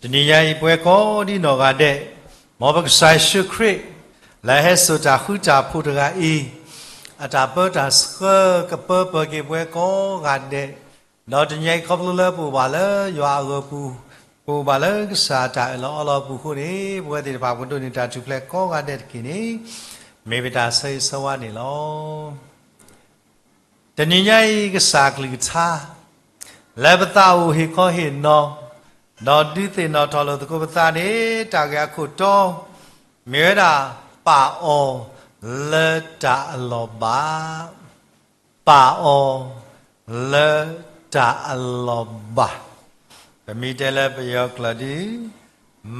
တနံၤညါအံၤပဝဲကိးဒ်နီၢ်ဂၤဒဲး, မ်ပကစၢ်ယ့ၣ်ၡူးခရံာ် လၢအဟဲစိာ်တၢ်ဃူတၢ်ဖိးတဂၤအံၤ, အတၢ်ပၢတၢ်ဆှၢကပၢပၢၤက့ၤပဝဲကိးဂၤဒဲး, ဒီးတနံၤညါအံၤခီဖျိလၢပအိၣ်ဘၣ်လၢယွၤအဂီၤပူၤ, ပအိၣ်ဘၣ်လၢကစၢ်အတၢ်အၢၣ်လီၤအီလီၤအပူၤအဃိန့ၣ်, ပဝဲသ့ၣ်တဖၣ်ပကဒိးန့ၢ်တၢ်ထူၣ်ဖျဲးကိးဂၤဒဲးတက့ၢ်န့ၣ်, မ့ၢ်ပတၢ်ဆၢဂ့ၤဆၢဝါန့ၣ်လီၤ. တနံၤညါအံၤကစၢ်အကလုၢ်ကထါ လၢပသးအိၣ်ဟ့ၣ်ခီဟ့ၣ်နီၤ, ဒီးဒုးသ့ၣ်နီၣ်ထီၣ်လိာ်သကိးပသးန့ၣ် တၢ်ဂ့ၢ်အခိၣ်တီ မ့ၢ်ဝဲဒၣ် ပာ်အီၤလၢတၢ်အလီၢ်ဘၣ်, ပာ်အီၤလၢတၢ်အလီၢ်ဘၣ်, ပမ့ၢ်တဲလၢပယီၤကျိာ်ဒီး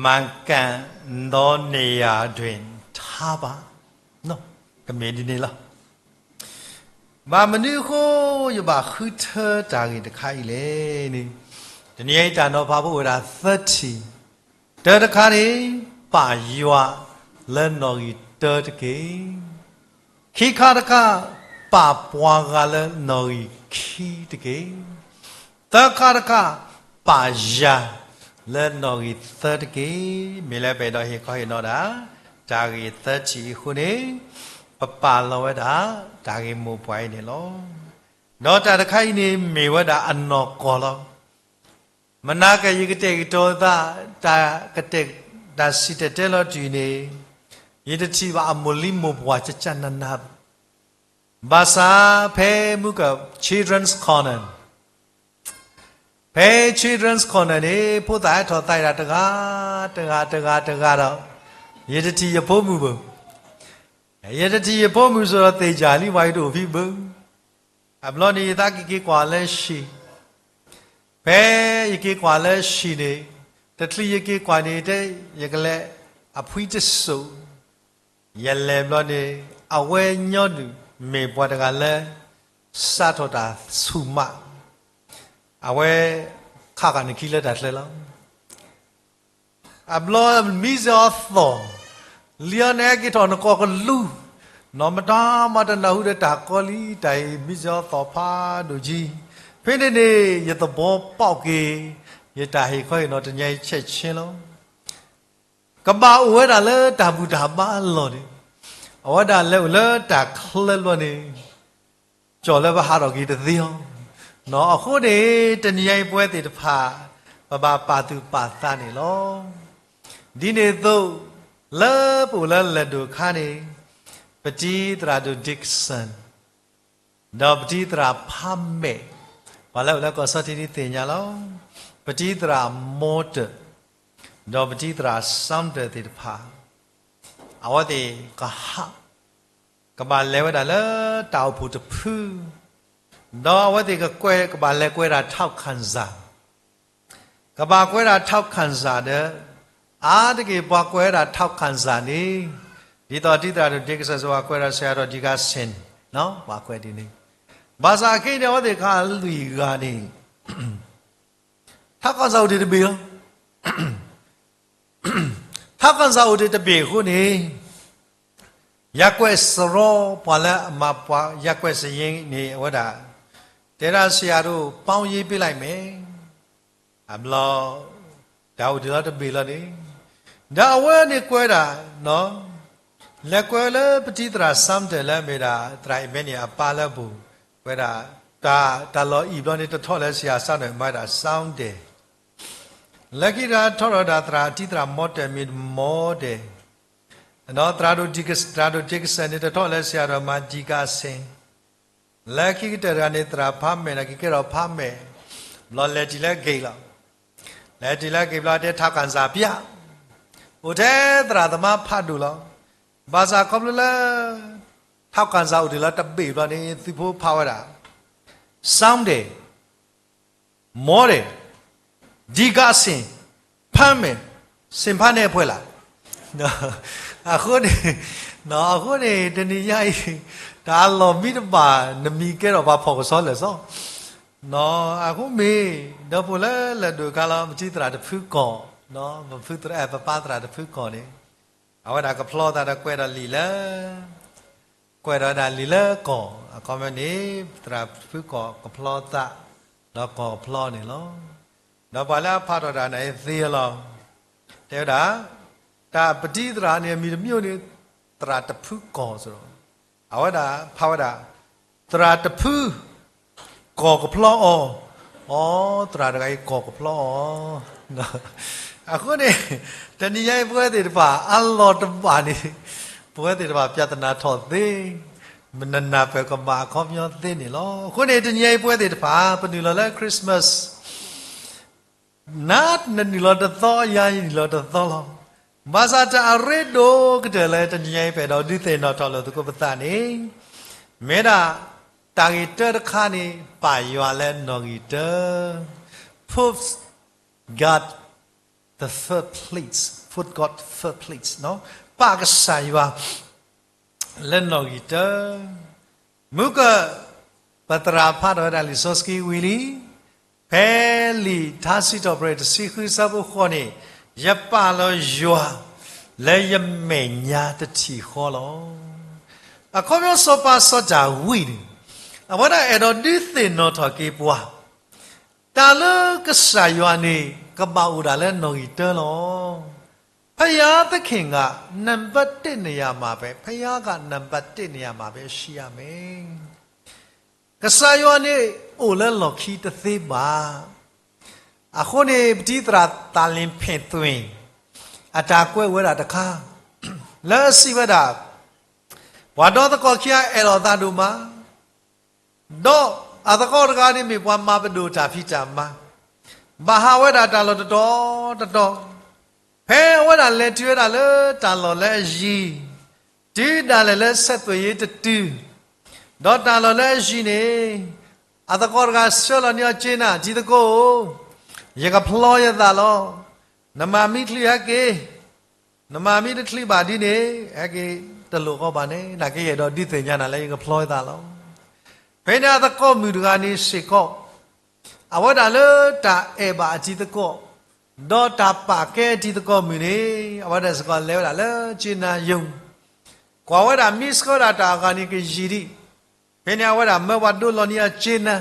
မၤကၣ်ဒီးန့ၢ်ယၤဒွဲၣ်ထါဘၣ် ကမ့ၢ်ဒ်န့ၣ်လီၤ. ဘၣ်မနုၤအဃိ ယဘၣ်ဃုထၢတၢ်ဂ့ၢ်တခါအံၤလဲၣ်န့ၣ်, တနံၤအံၤတၢ်နီၤဖးဖိအိၣ်ဝဲဒၣ် သၢထံၣ်, တၢတခါန့ၣ် ပာ်ယွၤလၢနီၣ်ဂံၢ်တၢတက့ၢ်. ခံခါတခါ ပာ်ပှၤဂၤလၢနီၣ်ဂံၢ်ခံတက့ၢ်. သၢခါတခါ ပာ်ယၤလၢနီၣ်ဂံၢ်သၢတက့ၢ်. မ့ၢ်လၢပအဲၣ်ဒိးဟ့ၣ်ခီဟ့ၣ်နီၤဒၣ် တၢ်ဂ့ၢ်သၢထံၣ်အံၤအဃိန့ၣ်, ပပာ်လီၤဝဲဒၣ် တၢ်ဂ့ၢ်မိၢ်ပှၢ်အံၤန့ၣ်လီၤ. ဒီးတၢ်တခါအံၤန့ၣ် မ့ၢ်ဝဲဒၣ်အနီၢ်ကီၢ်လီၤ. မနၤကယကတဲာ်ကတီၤသး တၢ်ကတဲာ် တၢ်စံၣ်တဲၤတဲလီၤတံၢ်န့ၣ်, ယတထံၣ်ဘၣ်အမိၢ်လံမိၢ်ပှၢ်ကကနနၤဘၣ်. ဘၣ်ဆၣ်ဖဲမုၢ်က Children's Corner, ဖဲ Children's Corner န့ၣ် ဖိသၣ်ဟဲထီၣ်သးဒၣ်တဂၤ, တဂၤ, တဂၤ, တဂၤဒီး, ယတထံၣ်ယဖိမုၣ်ဘၣ်. ယတထံၣ်ယဖိမုၣ်စ့ၢ်ကီးသ့ၣ်ယၤလံ ပှၤယတအိၣ်ဖဲဘၣ်. အဘျီန့ၣ် ယသးကက့ၤကွၢ်လၢဟံၣ်, ဖဲယက့ၤကွၢ်လၢဟံၣ်န့ၣ်, တချုးယက့ၤကွၢ်န့ၣ် တဲယကလဲၤအဖှံတစိၢ်, ယလဲၤဘျီန့ၣ် အဝဲညီနုၢ်မ့ၢ်ပှၤတဂၤလၢ စးထီၣ်တၢ်ဆူၣ်မး, အဝဲခးဃာ်နခံလၢတၢ်ချၢလီၤ. အဘျီမံစ့ၢ်အီၤသီၣ်, လံအီၤန့ၣ်ဟဲက့ၤထီၣ်နကိးကလူး, နီၢ်မတၤမးတနၢ်ဟူဒီးတၢ်ကီလံ, တၢ်အံၤမံစ့ၢ်အီၤသီၣ်ဖးဒိၣ်ကံ. ဖဲန့ၣ်န့ၣ် ယသဘီပီၣ်က့ၤ ယတၢ်ဟ့ၣ်ခီဟ့ၣ်နီၤတနံၤအံၤဆဲးဆဲးလီၤ. ကဘၣ်အိၣ်ဝဲဒၣ်လၢတၢ်ဘူၣ်တၢ်ဘါအလီၢ်န့ၣ်, အဝဲဒၣ်လဲၤအိၣ်လၢတၢ်ချၢဘျီန့ၣ်, ကၠီၣ်လၢပဟးထီၣ်က့ၤတသ့အီၤ. အဃိန့ၣ် တနံၤညါအံၤပဝဲသ့ၣ်တဖၣ် ပဘၣ်ပာ်သူၣ်ပာ်သးန့ၣ်လီၤ. ဒ်န့ၣ်အသိး လၢပအိၣ်လၢလဲၤဒိၣ်အခါန့ၣ်, ပတံၤသရၣ်ဒိၣ် Dixon ဒီးပတံၤသရၣ်ဖးမဲာ်, ပှၤလၢအိၣ်လၢကီၢ်စီထံဒ်သ့ၣ်ညါလီၤ. ပတံၤသရၣ် Morton ဒီးပတံၤသရၣ် Saunders သ့ၣ်တဖၣ်, အဝဲသ့ၣ်ကဟး ကဘၣ်လဲၤဝဲဒၣ်လၢတၢ်အိၣ်ဖှိၣ်တဖု, ဒီးအဝဲသ့ၣ်ကကွဲး ကဘၣ်လဲၤကွဲးဒၣ် ထောက်ခံစာ, ကဘၣ်ကွဲးဒၣ် ထောက်ခံစာ ဒီး အါတက့ၢ်ပှၤကွဲးဝဲဒၣ် ထောက်ခံစာ န့ၣ်, ဒ်သိးတံၤသရၣ်ဒိၣ် Dixon စ့ၢ်ကီးကွဲးဒီးဆရာတော် Dickerson, ပှၤကွဲးဒ်န့ၣ်, ဘၣ်ဆၣ်ခဲအံၤန့ၣ် အဝဲသ့ၣ်ခါလွံၢ်ဂၤန့ၣ် ထောက်ခံစာ အိၣ်တ့ၢ်တဘ့ၣ်လီၤ.ထောက်ခံစာ အိၣ်တ့ၢ်တဘ့ၣ်အဃိန့ၣ်, ရပ်ကွက်စရီ ပှၤလၢအမၤပှၤ ရပ်ကွက်စာရင်း န့ၣ် အဝဲဒၣ် တဲဒၣ်ဆရာတို့ ပေါင်းရေးပေးလိုက်မယ်, အဘျီ တၢ်အိၣ်တ့ၢ်လီၤတဘ့ၣ်လီၤန့ၣ်, ဒီးအဝဲန့ၣ်ကွဲးဒၣ် လဲၤကွဲးလၢပတံၤသရၣ် Saunders လၢအမ့ၢ်ဒၣ် သရၣ် Emmanuel အပၢ်လၢအပူၤ, ကွဲးဒၣ် တၢ် တၢ်လီၢ်အံၤဘျီန့ၣ် တထီၣ်လၢဆရာ Saunders မၤဒၣ် Saunders လၢခံတဂၤထီၣ်ဒီးဒၣ်သရၣ် တံၤသရၣ် Morton မ့ၢ် Morton, ဒီးသရၣ်ဒိၣ် Dickerson, သရၣ်ဒိၣ် Dickerson န့ၣ် တထီၣ်လၢဆရာတော် မၤ Dickerson, လၢခံကတၢၢ်တဂၤန့ၣ် သရၣ်ဖးမဲာ်န့ၣ် ကကဲထီၣ်ဖးမဲာ်, ဘျီလဲၤတ့ၢ်လၢ gate လီၤ. လဲၤတ့ၢ်လၢ gate ဘျီတဲ ထောက်ခံစာပြ, အိၣ်ထဲသရၣ်သမါဖးဒိၣ်လီၤ. ဘၣ်ဆၣ်ခီဖျိလၢ ထောက်ခံစာ အိၣ်တ့ၢ်လီၤတဘ့ၣ်ဘျီန့ၣ် သုးဖိဖးဝဲဒၣ် Saunders, Morton, Dickerson, ဖးမဲာ်, စ့ၢ်ဖးနဲၣ်အဖှဲးလၢ် အဃိန့ၣ်, အဃိန့ၣ် တနံၤညါအံၤ တၢ်အလီၢ်မံတဘၣ် နမံၤကဲထီၣ်ပှၤဖီၣ်ကဆှီလၢာ်စီ, အဃိမ့ၢ် ဒီဖိလၢလဲၤဒိၣ်အခါလီၤ ပတံၤသရၣ်တဖုကီၢ်, ပဖုသရၣ် ပပၢ်သရၣ်တဖုကီၢ်န့ၣ်, အဝဲဒၣ်ကဖျီသးဒီးကွဲးဒီးလံာ်လၢ ကွဲးဒီးဝဲဒၣ်လံာ်လၢကီၢ်, အခီပညီန့ၣ် သရၣ်တဖုကီၢ်ကဖျီသး ဒီးကီၢ်ကဖျီန့ၣ်လီၤ. ဒီးပှၤလၢအဖးထီၣ်တၢ်န့ၣ်သ့လီၤ. တဲဝဲဒၣ်, တၢ်ပတံၤသရၣ်န့ၣ် အမံၤတမံၤန့ၣ် သရၣ်တဖုကီၢ်စ့ၢ်ကီး, အဝဲဒၣ်ဖးဝဲဒၣ် သရၣ်တဖု ကီၢ်ကဖျီအီၤ, အိ သရၣ်တဂၤအံၤကီၢ်ကဖျီအီၤ. အဃိန့ၣ် တနံၤညါအံၤပဝဲသ့ၣ်တဖၣ် အလီၢ်တဘၣ်န့ၣ် ပဝဲသ့ၣ်တဖၣ် ပြဿနာထီၣ်သ့, နနၢ်ပၢၢ်ကမၣ်အခီပညီသ့န့ၣ်လီၤ. အဃိန့ၣ် တနံၤညါအံၤပဝဲသ့ၣ်တဖၣ် ပနုာ်လီၤလၢ Christmas နၤနနုာ်လီၤတသီ ယၤယနုာ်လီၤတသီလီၤ. ဘၣ်ဆၣ်တၢ်အရ့ဒိၣ်ကတၢၢ်လၢတနံၤညါအံၤ ပအဲၣ်ဒိးဒုးသ့ၣ်နီၣ်ထီၣ်လိာ်သကိးပသးန့ၣ် မ့ၢ်ဒၣ်တၢ်ဂ့ၢ်တၢတခါန့ၣ် ပာ်ယွၤလၢနီၣ်ဂံၢ်တၢ, put God the first place, put God first place, ပာ်ကစၢ်ယွၤ လၢနီၣ်ဂံၢ်တၢ. မုၢ်ကၢၢ် ပသရၣ်ဖးထီၣ်ဝဲဒၣ်လံာ်စီဆှံဝံၤလံ, ဖဲလံာ်ထါစံးထီၣ်ပတြၢၤတဆံဃုဆၢဖိဃိးန့ၣ်, ယပာ်လီၤယွၤ လၢယမဲာ်ညါတထံၣ်ဃီလီၤ. အခီပညီစီၤပၤစီၤဒၤဝံးန့ၣ် အဝဲဒၣ်အဲၣ်ဒိးဒုးသ့ၣ်နီၣ်ထီၣ်က့ၤပှၤ တၢ်လၢကစၢ်ယွၤန့ၣ် ကဘၣ်အိၣ်ဒၣ်လၢနီၣ်ဂံၢ်တၢလီၤ. ဖယၤသခင်က နံပါတ်တစ်နေရာမှာပဲ, ဖယၤက နံပါတ်တစ်နေရာမှာပဲရှိရမယ်. ကစၢ်ယွၤန့ၣ် အိၣ်လၢလီၢ်ခံတသ့ဘၣ်. အဃိန့ၣ် ပတံၤသရၣ်သးလ့ဖ့ၣ်သွ့ၣ် အတၢ်ကွဲးဝဲဒၣ်တခါ လၢအစံးဝဲဒၣ်, ပှၤဒီသကိးခံဂၤအဲၣ်လီၤသးဒိၣ်မး ဒီးအသကိးတဂၤန့ၣ်မ့ၢ်ပှၤမၤပဒိၣ်တၢ်ဖံးတၢ်မၤ, ဘၣ်ဟးဝဲဒၣ်တၢ်လီၢ်တတီၤတတီၤ, ဖဲအဝဲဒၣ်လဲၤတုၤဝဲဒၣ်လၢတၢ်လီၢ်လၢအယံၤ, တုၤဒၣ်လဲာ်လၢဆက်သွယ်ရေးတတုၤ, ဒီးတၢ်လီၢ်လၢအယံၤန့ၣ်, အသကိးတဂၤဆှၢလီၤန့ၢ်အီၤက့နၤ, တံၤသကိးဧၢ, ယကဖျီယသးလီၤ. နမၤမံချံဟဲက့ၤ, နမၤမံတချံဘၣ်ဒ်န့ၣ် ဟဲက့ၤတလိၣ်ဃီဘၣ်န့ၣ်, နာ်က့ယအဲၣ်ဒိးဒုးသ့ၣ်ညါနၤလၢယကဖျီယသးလီၤ. ဖဲန့ၣ်အသကိးမုၣ်တဂၤန့ၣ်စ့ၢ်ကီး, အဝဲဒၣ်လၢတၢ်အဲၣ်ဘၣ်အတံၤသကိး, ဒီးတၢ်ပာ်ကဲအတံၤသကိးမုၣ်န့ၣ်, အဝဲဒၣ်စ့ၢ်ကီးလဲၤဝဲဒၣ်လၢက့နၤယိၤ, ကွၢ်ဝဲဒၣ်မံဆှၢဒၣ်တၢ်အဂၤန့ၣ်ကယံာ်ဒံး, ဖဲန့ၣ်အဝဲဒၣ်မၢပှၤဒိလီၤန့ၢ်အီၤက့နၤ,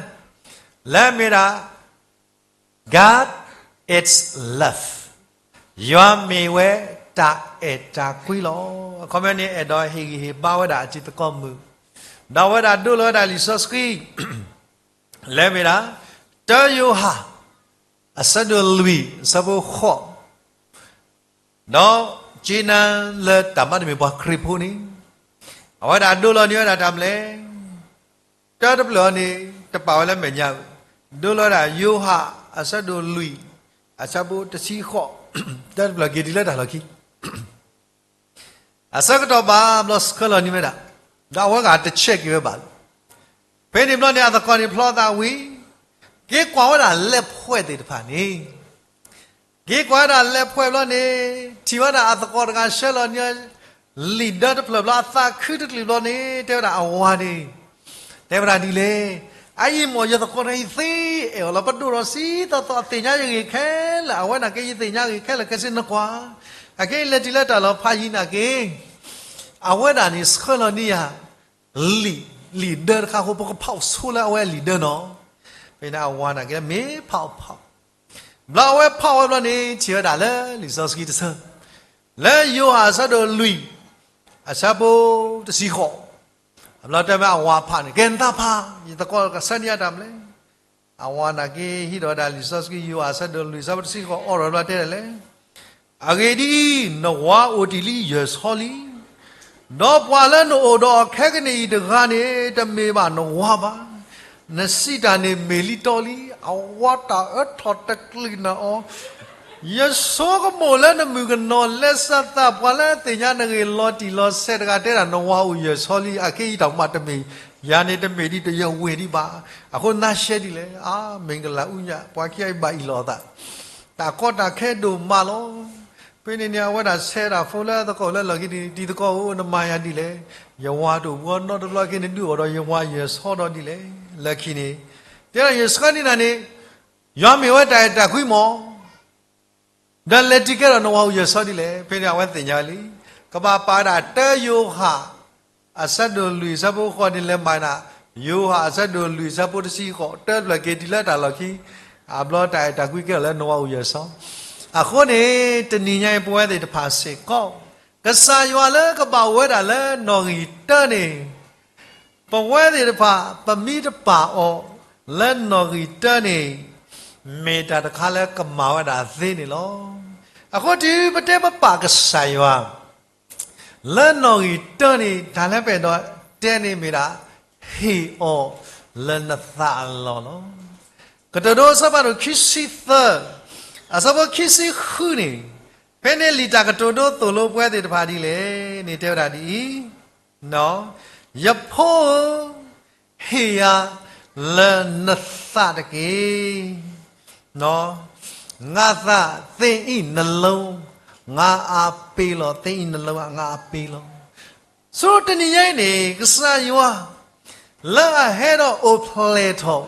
လၢအမ့ၢ်ဒၣ် God is love, ယွၤမ့ၢ်ဝဲတၢ်အဲၣ်တၢ်ကွံလီၤ. အခီပညီန့ၣ် အဲၣ်ဒိးဟ့ၣ်ဂံၢ်ဟ့ၣ်ဘါဝဲဒၣ်အတံၤသကိးမုၣ်, ဒီးအဝဲဒၣ်ဒိလီၤဝဲဒၣ်လံာ်စီဆှံ လၢအမ့ၢ်ဒၣ် တၢယိၤဟၣ် အဆၢဒိၣ်လွံၢ် အဆၢဖိဃိး, ဒီးက့နၤလၢတၢ်မၤတမ့ၢ်ပှၤခရံာ်ဖိန့ၣ်, အဝဲဒၣ်ဒိလီၤန့ၢ်ဝဲဒၣ်တၢ်မနုၤလဲၣ်, တၢတဖျၢၣ်အံၤန့ၣ် တပာ်ဝဲလၢမဲာ်ညါ, ဒိလီၤဝဲဒၣ်ယိၤဟၣ် အဆၢဒိၣ်လွံၢ် အဆၢဖိတဆံဃိး, တၢတဖျၢၣ်က့ၤတုၤလၢတၢ်လီၢ်ခံ အဆၢကတီၢ်ဘၣ်ဘျီဆှၢလီၤန့ၢ်ဝဲဒၣ်, ဒီးအဝဲဂၤတဆဲးက့ၤဝဲဘၣ်. ဖဲန့ၣ်ဘျီန့ၣ် အသကိးန့ၣ်ဖျီသးဝံၤ, က့ၤကွၢ်ဝဲဒၣ်လၢၢ်ဖှဲးသ့ၣ်တဖၣ်န့ၣ်, က့ၤကွၢ်ဝဲဒၣ်လၢၢ်ဖှဲးဘျီန့ၣ်, ထံၣ်ဝဲဒၣ်အသကိးတဂၤဆှၢလီၤန့ၢ် လံာ်ဒၢတဖျၢၣ်ဘျီ အသးခုတကလုာ်ဘျီန့ၣ် တဲဝဲဒၣ်အဝၤန့ၣ်, တဲဝဲဒၣ်ဒ်လဲၣ်, အအံၤမ့ၢ်ယသကိးတဂၤအံၤသ့အဲၣ်အီၤလီၤ, ပဒိၣ်ထီၣ်ဆံသီသီ အသ့ၣ်ညါယဂ့ၢ်ခဲလၢာ်, အဝဲန့ၣ်က့ယသ့ၣ်ညါဂ့ၢ်ခဲလၢာ် ခဲဆ့နကွၢ်, အခဲအံၤလဲၤတုၤလၢတၢ်လီၢ်ဖးယံၤန့ၣ်က့ၤ, အဝဲဒၣ်န့ၣ်ဆှၢလီၤန့ၢ်ယၤ လံာ်, လံာ်ဒၢတခါအဃိ ပကဖးအိၣ်ဆိလၢအဝဲလံာ်ဒၢနီၤ. ဖဲန့ၣ်အဝၤန့ၣ်က့ၤမ့ၢ်ဖးအိၣ်ဖး, ဘျီအဝဲဖးဝဲဘျီန့ၣ် ထံၣ်ဝဲဒၣ်လၢလံာ်စီဆှံတဆၢ, လၢယိၤဟၣ်အဆၢဒိၣ်လွံၢ် အဆၢဖိတဆံဃိး, အဘျီတဲဝဲအဝၤဖးန့ၣ် ကဲနသးဖး, ယသကိးကဆၢန့ၢ်ယၤတၢ်မနုၤလဲၣ်. အဝၤန့ၣ်က့ၤဟံးထီၣ်ဝဲဒၣ်လံာ်စီဆှံ ယိၤဟၣ်အဆၢဒိၣ်လွံၢ် အဆၢဖိတဆံဃိး အိးထီၣ်ဘျီတဲဒ်လဲၣ်, အဂ့ၢ်ဒ်အံၤ, နဝၤအိၣ်တ့ၢ်လံယဲၢ်ဆီလံ, ဒီးပှၤလၢနအိၣ်ဒီးအီၤခဲကနံၣ်အံၤတဂၤန့ၣ် တမ့ၢ်ဘၣ်နဝၤဘၣ်. နစံးတၢ်န့ၣ်မ့ၢ်လံတီလံ. အဝၤတၢ်အၢထီၣ်တကလုာ်န့ၣ်အီၤ, ယဆိကမိၣ်လၢနမုၣ်ကနီၤ လၢစၢသးပှၤလၢသ့ၣ်ညါနဂ့ၢ်လီၤတံၢ်လီၤဆဲးတဂၤတဲဒၣ်နဝၤအိၣ်ယဲၢ်ဆီလံ, အခဲအံၤတၢ်မၤတမ့ၢ်ယၤန့ၣ် တမ့ၢ်ဒ်တယဝ့ၢ်ဒံးဘၣ်. အဃိနၤရှဲဒ်လဲၣ်. အါ မ့ၢ်ကလၤအူညါ ပှၤခံဂၤအံၤဘၣ်အံၣ်လိာ်အသး, တၢ်ကီတၢ်ခဲဒိၣ်မးလီၤ. ဖဲန့ၣ်န့ၣ် အဝဲဒၣ်ဆဲးဒၣ်ဖိလၢအသကိးလၢလီၢ်ခံန့ၣ်, တံၤသကိးဧၢ, နမၤယၤဒ်လဲၣ်. ယဝၤတအိၣ်ဘှီနီတဘျီ ခဲအံၤ နဒုးအိၣ်ဒီးယဝၤယဲၢ်ဆီဒီးဒ်လဲၣ်. လၢခံန့ၣ် တဲဒၣ်ယဆှၢန့ၢ်နၤန့ၣ် ယွၤမ့ၢ်ဝဲတၢ်အဲၣ်တၢ်ကွံမး, ဒီးလဲၤတုၤကဲထီၣ်နဝၤအိၣ်ယဲၢ်ဆီဒ်လဲၣ်. ဖဲန့ၣ်အဝဲသ့ၣ်ညါလံ, ကဘၣ်ပာ်ဝဲဒၣ်တၢယိၤဟၣ် အဆၢဒိၣ်လွံၢ် အဆၢဖိဃိးန့ၣ် လဲၤမၤနၤ, ယိၤဟၣ်အဆၢဒိၣ်လွံၢ် အဆၢဖိတဆံဃိး, တၢတဖျၢၣ်က့ၤတုၤလၢတၢ်လီၢ်ခံ အဘျီတၢ်အဲၣ်တၢ်ကွံကဲထီၣ်လၢနဝၤအိၣ်ယၢ်စီ, အဃိန့ၣ် တနံၤညါအံၤပဝဲသ့ၣ်တဖၣ်စ့ၢ်ကီး, ကစၢ်ယွၤလၢကဘၣ်အိၣ်ဝဲဒၣ်လၢနီၣ်ဂံၢ်တၢန့ၣ်, ပဝဲသ့ၣ်တဖၣ် ပမ့ၢ်တပာ်အီၤလၢနီၣ်ဂံၢ်တၢန့ၣ်, မ့ၢ်တၢ်တခါလၢကမၤဝဲဒၣ်သ့န့ၣ်လီၤ. အဃိတုၤပတဲပပာ်ကစၢ်ယွၤ လၢနီၣ်ဂံၢ်တၢန့ၣ် တၢ်လၢပအဲၣ်ဒိးတဲန့ၣ်မ့ၢ်ဒၣ်, ဟ့ၣ်အီၤလၢနသးအလီၢ်လီၤ. ကတိၤဒိအဆၢဖးဒိၣ်ခံဆံသၢ, အဆၢဖိခံဆံဃုန့ၣ်, ဖဲန့ၣ်လံာ်တၢ်ကတိၤဒိသိၣ်လိပဝဲသ့ၣ်တဖၣ်ဒ်လဲၣ်န့ၣ် တဲဝဲဒၣ်ဒ်အံၤ, ယဖိဧၢ, ဟ့ၣ်ယၤလၢနသးတက့ၢ်. ငါသးသ့အံၤနလိ, ငါအပ့ၤလီၤ, သ့အံၤနလိ, ငါအပ့ၤလီၤ. ဆိတနံၤညါအံၤန့ၣ် ကစၢ်ယွၤ လၢအဟဲဒီးအိၣ်ဖျဲၣ်ထီၣ်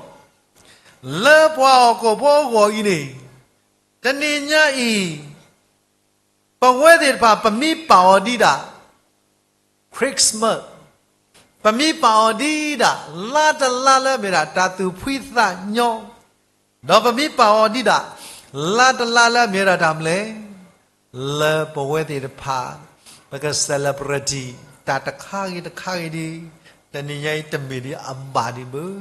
လၢပှၤဟီၣ်ခိၣ်ဖိအဂီၢ်အံၤန့ၣ်, တနံၤညါအံၤ ပဝဲသ့ၣ်တဖၣ် ပမ့ၢ်ပာ်အီၤဒံးဒၣ် Christmas, ပမ့ၢ်ပာ်အီၤဒံးဒၣ် လါတလါလၢအမ့ၢ်ဒၣ်တၢ်သူၣ်ဖှံသးညီ, ဒီးပမ့ၢ်ပာ်အီၤဒံးဒၣ် လါတလါလၢအမ့ၢ်ဝဲဒၣ်တၢ်မနုၤလဲၣ်, လၢပဝဲသ့ၣ်တဖၣ် ပက celebrity တၢ်တခါဂ့ၤတခါဂ့ၤဒံး, တနံၤညါအံၤတမ့ၢ်ဒံးအဘၣ်ဒံးဘၣ်.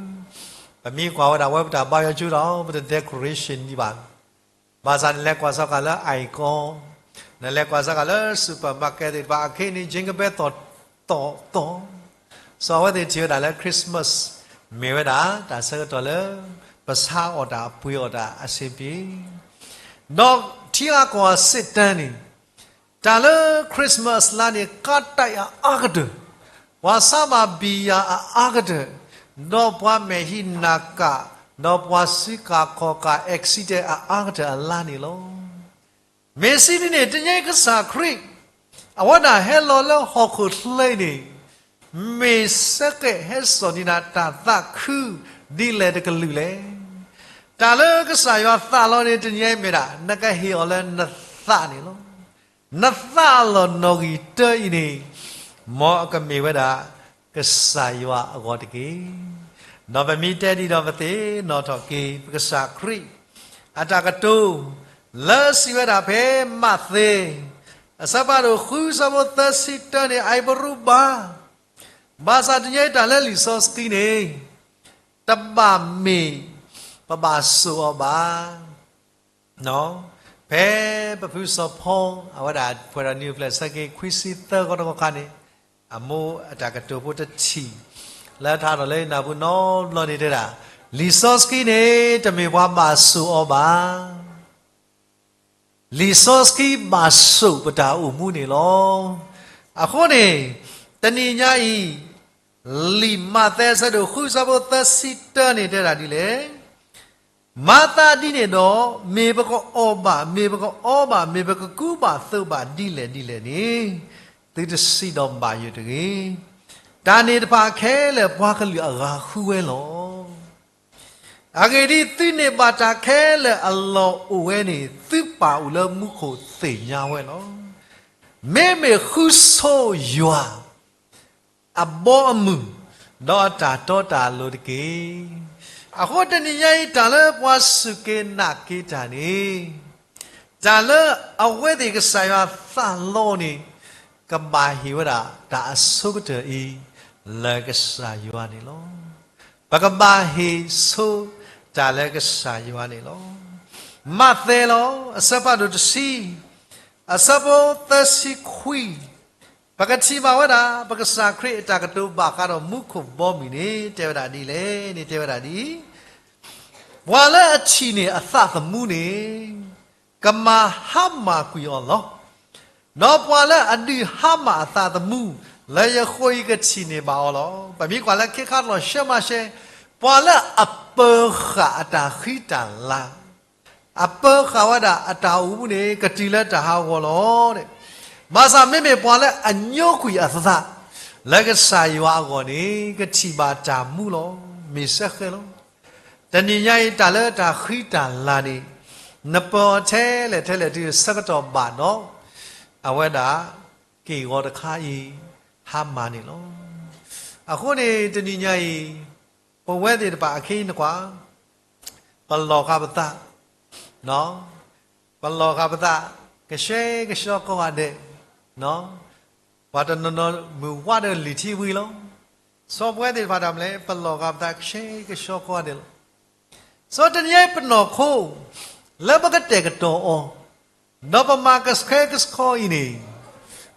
ပမ့ၢ်ကွၢ်ဝဲဒၣ်ဝဲပတၢ်ဘါယွၤကၠိဒီး ပတ decoration ဒံးဘၣ်. ဘၣ်ဆၣ်နလဲၤကွၢ်စ့ၢ်ကီးလၢ icon, နလဲၤကွၢ်စ့ၢ်ကီးလၢ supermarket သ့ၣ်တဖၣ် အခ့န့ၣ် Jingle Bell သီၣ်သီၣ်သီၣ်, စီၤအဝဲသ့ၣ်ထံၣ်ဝဲဒၣ်လၢ Christmas မ့ၢ်ဝဲဒၣ် တၢ်ဆၢကတီၢ်လၢ ပဆါအီၣ်တၢ်ပှ့ၤအီၣ်တၢ်အဆင်ပြေ, ဒီးထံဂၤကီၢ်ဂၤစံးတၢ်န့ၣ်, တၢ်လၢ Christmas လါန့ၣ် ကါတံာ်အအါကတၢၢ်, ပှၤဆါမၤဘံယၤအအါကတၢၢ်, ဒီးပှၤမဲာ်ဟံးနၤကၣ်, ဒီးပှၤစုကၣ်ခီၣ်ကၣ် accident အအါကတၢၢ်အလါန့ၣ်လီၤ. မ့ၢ်စံးဒ်န့ၣ် တနံၤညါအံၤကစၢ်ခရံာ် အဝဲဒၣ်ဟဲလီၤလၢဟီၣ်ခိၣ်ချၢအံၤန့ၣ်, မ့ၢ်စ့ၢ်ကီးဟဲစိာ်န့ၢ်နၤတၢ်သးခုဒ်လဲၣ်တကလုာ်လဲၣ်. တၢ်လၢကစၢ်ယွၤသးလီန့ၣ် တနံၤညါအံၤမ့ၢ်ဒၣ် နကဟ့ၣ်အီၤလၢနသးန့ၣ်လီၤ. နသးအလီၢ်နီၣ်ဂံၢ်တၢအံၤန့ၣ်, မ်အကမ့ၢ်ဝဲဒၣ် ကစၢ်ယွၤအဂီၢ်တက့ၢ်. ဒီးပမ့ၢ်တဲဒ်ဒီးပသ့ၣ်နီၣ်ထီၣ်က့ၤ ပကစၢ်ခရံာ် အတၢ်ကတိၤ လၢစံးဝဲဒၣ်ဖဲမးသဲ အဆၢဖးဒိၣ်ဃု အဆၢဖိသၢဆံတၢန့ၣ် အအံၤပရူးဘၣ်, ဘၣ်ဆၣ်တနံၤညါအံၤတၢ်လၢလံာ်စီဆှံန့ၣ် တဘၣ်မ့ၢ်ပဘၣ်စိာ်အီၤဘၣ်. ဖဲပဖုစီၤဖီ အဝဲဒၣ်ပှဲၤဒီးနံၣ်အိၣ်ဖျဲၣ်ဆၢက့ၤခွံဆံသၢဂီၤတဂီၤခါန့ၣ်, အမိၢ်အတၢ်ကတိၤဖိတထံၣ် လၢထါထီၣ်လၢနၢ်ပူၤနီတဘျီန့ၣ်တဲဒၣ်, လံာ်စီဆှံန့ၣ် တမ့ၢ်ပှၤဘၣ်စိာ်အီၤဘၣ်. လံာ်စီဆှံဘၣ်စိာ်ပတၢ်အိၣ်မူန့ၣ်လီၤ. အဃိန့ၣ် တနံၤညါအံၤ လံာ်မးသဲအဆၢဒိၣ်ဃု အဆၢဖိသၢဆံတၢန့ၣ်တဲဒၣ်ဒ်လဲၣ်, မၤသးဒ်န့ၣ်ဒီး မ့ၢ်ပကအီၣ်ဘၣ်, မ့ၢ်ပကအီဘၣ်, မ့ၢ်ပကကူဘၣ်သိးဘၣ်ဒ်လဲၣ်ဒ်လဲၣ်န့ၣ်, သုတစံးဒီးဘၣ်ယိၣ်တဂ့ၤ. တၢ်န့ၣ်တဖၣ်ခဲလၢာ်ပှၤကလုာ်အဂၤဃုဝဲလီၤ. အဂ့ၢ်ဒ်အံၤ, သုန့ၢ်ဘၣ်တၢ်ခဲလၢာ်အလီၢ်အိၣ်ဝဲန့ၣ် သုပၢ်အိၣ်လၢမူခိၣ်သ့ၣ်ညါဝဲလီၤ. မ့မ့ၢ်ဃုဆိယွၤ အဘီအမုၢ် ဒီးအတၢ်တီတၢ်လိၤတက့ၢ်. အဃိတနံၤညါအံၤ တၢ်လၢပှၤစူၢ်က့ၤနာ်က့ၤတၢ်န့ၣ်, တၢ်လၢအဝဲသ့ၣ်ကစၢ်ယွၤသးလီန့ၣ် ကဘၣ်ဟ့ၣ်ဝဲဒၣ်တၢ်အဆိကတၢၢ်အံၤ လၢကစၢ်ယွၤန့ၣ်လီၤ. ပကဘၣ်ဟ့ၣ်ဆိတၢ်လၢကစၢ်ယွၤန့ၣ်လီၤ. မးသဲလီၤ အဆၢဖးဒိၣ်တဆံ အဆၢဖိသၢဆံခွံ, ပကထံၣ်ဘၣ်ဝဲဒၣ် ပကစၢ်ခရံာ်အတၢ်ကတိၤဘၣ်ဃးဒီးမူခိၣ်ဘီမုၢ်န့ၣ် တဲဝဲဒၣ်ဒ်လဲၣ်န့ၣ် တဲဝဲဒၣ်ဒ်အံၤ, ပှၤလၢအထံၣ်န့ၢ်အသးသမူန့ၣ် ကမၤဟါမၢ်ကွံာ်အီၤလီၤ. ဒီးပှၤလၢအဒုးဟါမၢ်အသးသမူ လၢယဃိအံၤကထံၣ်န့ၢ်ဘၣ်အီၤလီၤ. ပမ့ၢ်ကွၢ်လၢခ့ခါတလီၢ်ရှဲမးရှဲ, ပှၤလၢအပၢၤဃာ်အတၢ်ဃံတၢ်လၤ အပၢၤဃာ်ဝဲဒၣ်အတၢ်အိၣ်မူန့ၣ် ကတုၤလၢတၢ်ဟးဂီၤလီၤ. ဘၣ်ဆၣ်မ့မ့ၢ်ပှၤလၢအညိကွံာ်အသး လၢကစၢ်ယွၤအဂီၢ်န့ၣ် ကထံၣ်ဘၣ်တၢ်မူလီၤ. မ့ၢ်စ့ၢ်ကီးလီၤ. တနံၤညါအံၤ တၢ်လၢတၢ်ဃံတၢ်လၤန့ၣ် နပၢၤအီၤထဲလဲၣ်ထဲလဲၣ်တုၤဆၢကတီၢ်ဘၣ်ဒီး အဝဲဒၣ်က့ၢ်ဂီၤတခါအံၤ ဟါမၢ်န့ၣ်လီၤ. အဃိန့ၣ် တနံၤညါအံၤ ပဝဲသ့ၣ်တဖၣ်အခ့အံၤနကွၢ် ပလီၢ်ဃာ်ပသး, ပလီၢ်ဃာ်ပသး, ကဆှဲကဆှီကိးဂၤဒဲး, ပှၤတနီၤနီၤမုၢ်ဝးဒီးလံာ်ထံဝံၤလီၤ. စီၤပဝဲသ့ၣ်တဖၣ်တၢ်မနုၤလဲၣ်, ပလီၢ်ဃာ်ပသးကဆှဲကဆှီကိးဂၤဒဲးလီၤ. စီၤတနံၤအံၤပနီၢ်ခိ လၢပကတဲာ်ကတီၤအီၤ, ဒီးပမၤကဆှဲကဆှီအံၤန့ၣ်,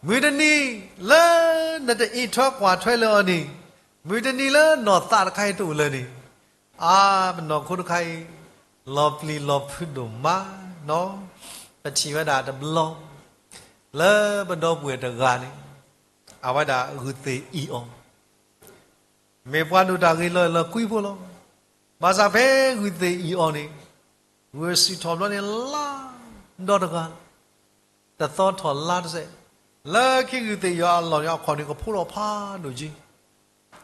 မုၢ်တနံၤလၢနတအံးထွဲကွၢ်ထွဲလၢအီၤန့ၣ်, မုၢ်တနံၤလၢနီၢ်သးတခါအံၤတအိၣ်လၢၤန့ၣ်, အါ ပနီၢ်ခိတခါအံၤ လီၤပျံၤလီၤဖုးဒိၣ်မးနီၤ. ပထံၣ်ဝဲဒၣ်တဘျီ လၢပဒီပုၢ်ဝဲၢ်တဂၤန့ၣ် အဝဲဒၣ်ဂုၢ်သ့ၣ်အံၤအီၤ, မ့ၢ်ပှၤဒိၣ်တၢ်ဂ့ၤလီၤလီၤကွံဖိလီၤ. ဘၣ်ဆၣ်ဖဲဂုၢ်သ့ၣ်အံၤအီၤန့ၣ်, ဂုၢ်စူၢ်ထီၣ်ဘျီန့ၣ် လါဒီတဂၤ, တသီထီၣ်လါတစဲး, လၢခံဂုၢ်သ့ၣ်အံၤအလီၢ်န့ၣ် အခီၣ်န့ၣ်ကဖိးထီၣ်ဖးဒိၣ်က့,